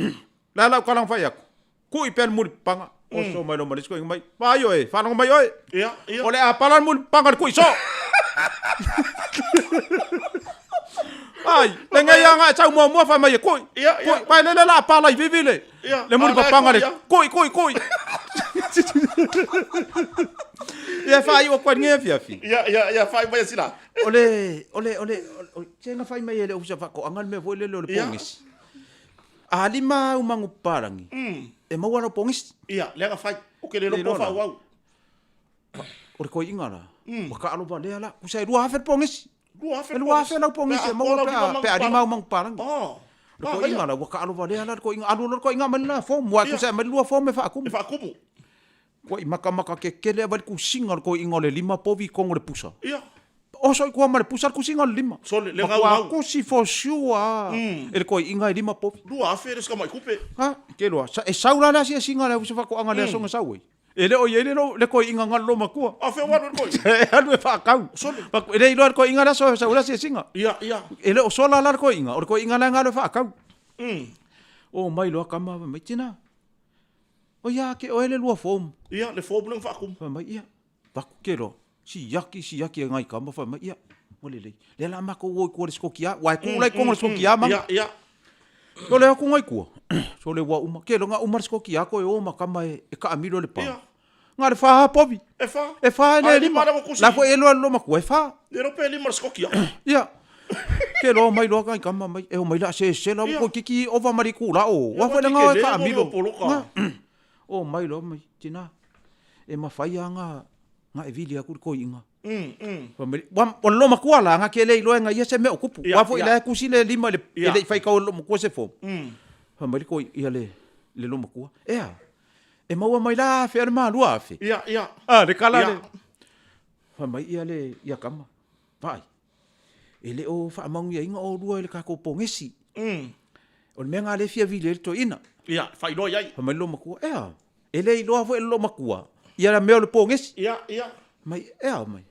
Le a lau tala na fai atu? Kui pea le mulipapaga. Oso mai loa ma le isi koiga mai, Vaai oe, faalogo mai oe. Ia, ia. O le a pala le mulipapaga i le kui soo. Ai, lenei lava na e sau muamua fai mai e kui. Ia, ia. Kui, vai lele la pala i vivi le. Ia, Le mulipapaga le a, kui, kui, kui. Ia, e faaiu atu ai lenei afiafi. Ia, ia, ia, faaiu mai e sila. O le, o le, o le, o le, se na fai mai e le Ofisa o Faatoaga le mea foi lele o le pogisi. A lima au magu papalagi, e maua lau pogisi. Ia, lea na fai. Ou te le iloa po o faaauau. O le koiiga la, ua taalo valea la. Tusa e 2000 le pogisi. 2000 E 2000 lau pogisi e maua pe a, pe a lima au magu papalagi. Oh. O le koiiga la, ua taalo valea la le koiiga. Alu loa le koiiga aumai le la form, aua tusa e aumai le lua form e faatumu. E faatumu. Ua i makamaka kekele lava le tusiga o le koiiga o le lima povi i totonu o le pusa. Ia. Oso i kua ma le pusa le kusiga o le lima. Sole, le Matua gaugau. kusi for sure a e le toeaiina e lima povi. 2000 le si tamai tupe. Ha, ke loa, sa, e sau la le asiasiga a le Ofisa Faatoaga i le aso na sau ai. E le o i ai le, lo, le toeaiina na le loomatua. A fea ua alu ai le toeaina? E alu e faatau. Sole. Fatu, e le iloa e le toeaina le aso e sau ai le asiasiga. Ia, ia. E le o sola la le toeaina, o le toeaina la e na alu e faatau. Omai loa tama fai mai, Tina, o ia te oe le lua form. Ia, le form lea na faatumu. Fai mai, ia, Vaku ke loa, siaki siaki e ngai kama fai mai, ia, ua lelei. Lea la matou o i tua i le sikoki ua e tu la i totonu o le sikoki manu. Ia, ia. Sole atu ngai tua, sole ua uma, ke loa na uma le sikoki toe o ma kama e, e taamilo i le pa. Ia. Na o le fa lava povi. E fa. E fa e le Ae lima. lima lea ua kusi. La foi e iloa e le loomatua e fa. Le iloa pe lima le sikoki. Ia. Ke loa omai loa ngai kama mai, e omai la sesela, Ia. ua toeitiiti ova ma le itula o, Ia, ua foi le ua gao e tetele taamilo. mo poloka. Na. Omai loa mai, tina, e mafai lava na, na e vili atu i le toeaina. Fai mai, ua, o le loomatua la, na te le iloa e na ia se mea o tupu. Ia, Aua foi ia. la e tusi le lima i le, Ia. e le i faitau e le loomatua se form. Fai mai le toi, ia le, le loomatua, ea, e maua mai la afea le malua afe. Ia, ia. Ah, le kala Ia. le. Fai mai ia le, ia kama, vaai, e le o faamanuiaina oulua i le tatou pogesi. O le mea lena lea e fia vili ai le toeaina. Ia, faailoa i ai. Fai mai le loomatua, ea, e le iloa foi e le loomatua ia le mea o le pogesi. Ia, ia. Mai, ea mai,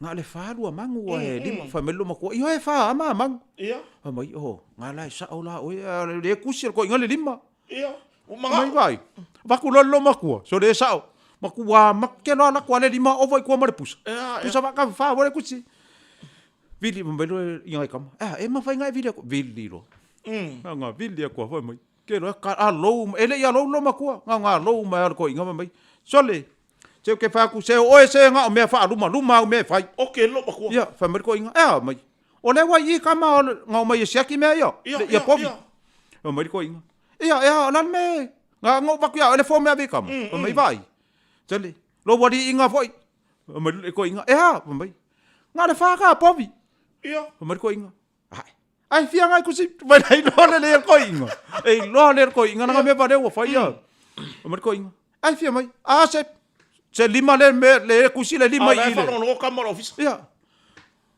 na o le fa lua manu ua e lima. Fai mai le loomatua, ioe e fa lava ma manu. Ia. Fai mai, oh, nga la e sao la oe, a o lea e kusi e le toeaina le lima. Ia, ua manao. Mai vai, avatu loa le loomatua, sole e sao. Matua make loa lako a le lima ova i tua ma le pusa. Ea, ea. Pusa faakafa foi le kusi. Vili mai loa i ngai kama. Ea, e mafai na e vili aku. Vili loa. Nga vili aku a fai mai. Ke loa ka a lou, e le i a lou loomatua. Nga nga lou mai a le toeaina fai mai. Sole, se ke fai aku se o oe se nga o mea faalumaluma au mea e fai. Oke loomatua. Ia, fai mai le toeaina. Ea mai. O lea ua i i kama o le, nga omai e siaki mea ia. Ia, Le, ia ia, povi. ia. Fai mai le toeaina. Ia, ea, o le a le mea e, nga nga ou avatu ia oe le form e ave i kama. Fai mai, vaai. Sole, lou aliiga foi. Fai mai le toeaina, e a? Fai mai, na o le fa ka povi. Ia. Fai mai le toeaina, ae, ai fia ngai kusi, fai mai, iloa lelei e le toeaina. E iloa lelei e le toeaina lana mea valea ua fai ia. Fai mai le toeaina, ai fia mai, a se, se lima le mea, le kusi le lima A o la i e i le. faalogologo kama o le ofisa. Ia.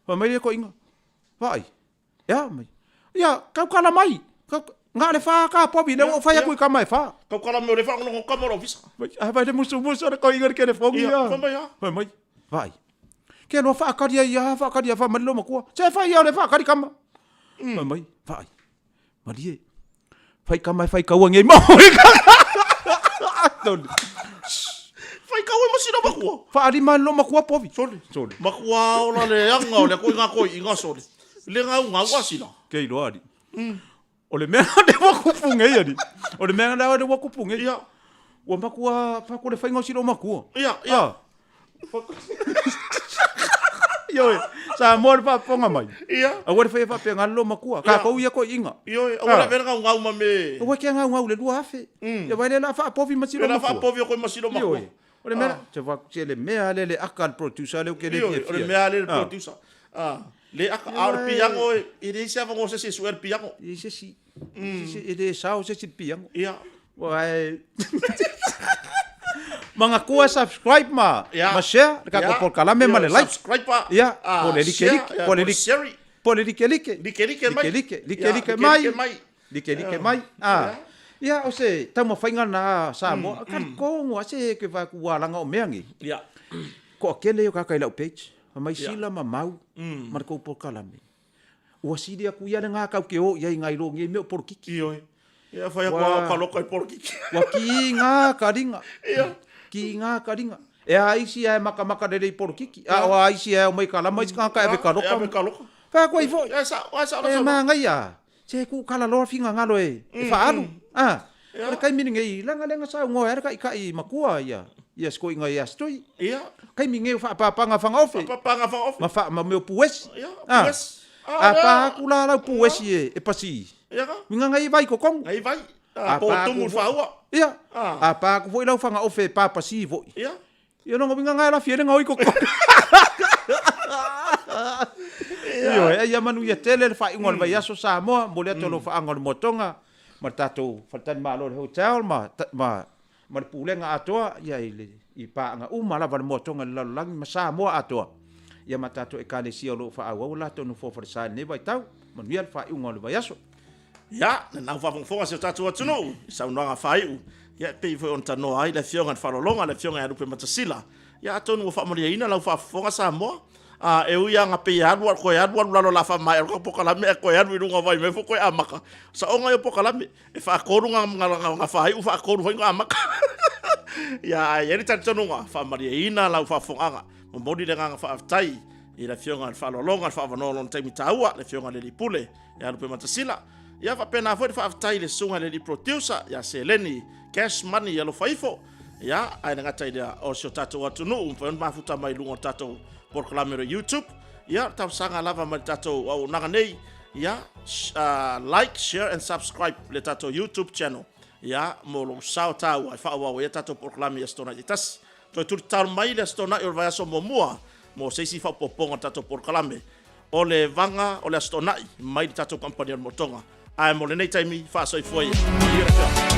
Fai mai le toeaina, vaai, e a mai? Ia, taukala mai. Na o le fa ka povi, lea ua ou fai atu i kama e fa. Taukala mai o lea e faalogologo kama o le ofisa. Ae fai le musumusu a le toeaina i le telefoni Ia, fai mai a. Fai mai, vaai. Ke loa faakali ai ia, faakali ia, fai mai le loomatua. Se fai ia o lea e faakali kama. Fai mai, vaai. Malie. Fai kama e fai kaua nei ma oe. Fai kaua ma sina makua. Faalima e le loomatua povi. Sole. Sole. Makua ola leaga o le koiga koiga sole. Le gaugau a sina. Ke iloa alii. O le mea lea ua kupu nei alii. O le mea lea ua kupu nei. Ia. Ua matua fai atu le faiga o si loomatua. Ia, ia. Ioe, Samoa le faafofoga mai. Ia. Aua le faia faapena le loomatua. Tatou ia toeaiina. Ioe, aua le avea le gaugau ma me. Aua e te gaugau i le 2000. Ia vaai lea o le a faapovi ma si Lea o le a loomatua. faapovi o koe ma si loomatua. Ioe. O le mea lea, se va, se le mea lea le aka a le producer lea ou te le Ioe, fiafia. o le mea lea le producer. Le aka, a o le piano e, e leai se avanoa o se isi e sue le piano. E leai se isi, e le sao se isi i le piano. Ia. Ua e Manatua e subscribe ma, Ia. ma share le tatou Ia. polokalame ma le Ioe, like. Subscribe pa. Ia, Ah, po o le like share, like, ia, po o le po o le like. share. Po o le like like. Like like mai. Like like, like Ia, like mai. like mai. Like like mai. Ah. Ia, o se taumafaiga lena a Samoa. Ka talitonu lava se ke vae atu ua alaga o mea nei. Ia. Toatele ia o tagata i lau page, fai mai sila ma mau ma le tou polokalame. Ua sili atu ia lena tau ke o i ai nai lo nei mea o polokiki. Ioe. Ia fai atu a ka loka i polokiki. Ua kiga ka ringa. Ia. Kiga ka ringa. E a isi ae makamaka lelei i polokiki, a o a isi ae omai ka lama isi tagata e ave ka loka. E ave ka loka. Fai atu ai foi. E sao, e sao E manaia, se kūkala loa finagalo e faaalu. A, o le taimi lenei, leaga lea na saunoa ai le taitai matua ia, ia sikoiga ia Astoi. Ia. Taimi nei o faapapaga fagaofe. Faapapaga fagaofe. Ma fa, ma mea o puesi. Ia, puesi. A pa atu la lau puesi e, e pasi. Ia ka. Uiga ngai vai kokongu. Ngai vai. A po tumu faua. Ia. A pa atu foi lau fagaofe e pa pasi foi. Ia. Ia lona uiga ngai lafi e le gaoi kokongu. Ioe, ai ia manuia tele le faaiuga o le vaiaso Samoa, momoli atu alofaaga o le moatoga ma le tatou faletalimalo o le hotel ma, ma, ma le pulega atoa ia i, le, i paaga uma lava le moatoga i le lalolagi ma Samoa atoa. ia ma tatou Ekalesia o lo o faaauau o latou nofoa falesa i lenei vaitau. Manuia le faaiuga o le vaiaso. Ia, lena ua faafogafoga si o tatou atunuu i saunoaga faaiu, ia e pei foi ona tanoa ai le Afioga i le Faaaloaloga, le Afioga ia Lupematasila. Ia atonu ua faamalieina lau faafofoga Samoa, a, e ui lava ina pei e alu alu toe alu alu lalo o le a faamaea atu polokalame ae toe alu i luga o vaimea toe amata. Saoga ia o polokalame, e faatolu ona faaiu faatolu foi ona amata. Ia, ae i ai le talitonuga, faamalieina lau faafofogaaga. Momoli le agaga faafetai i le Afioga i le Faaaloaloga i le faaavanoa o lona taimi taua, le Afioga i le Alii Pule ia Lupematasila. Ia faapena foi le faafetai i le susuga i le alii producer ia Seleni Cash Money Alofa Ifo. Ia, ae le gata i lea, o si o tatou atunuu ua mafai ona mafuta mai i luga o le tatou polokalame o le YouTube. Ia, o le talosaga lava mai le tatou auaunaga nei, ia, like, share and subscribe le tatou YouTube channel. Ia, mo lou sao taua e faaauau ai a tatou polokalame i Aso Toonai taitasi. Toe tulitalo mai le Aso Toonai o le vaiaso muamua mo se isi faaopoopoga o le tatou polokalame. O le vaga o le Aso Toonai mai le tatou kamupani o le Motoga. Ae mo lenei taimi, faasoifua ia. Manuia le afioaga.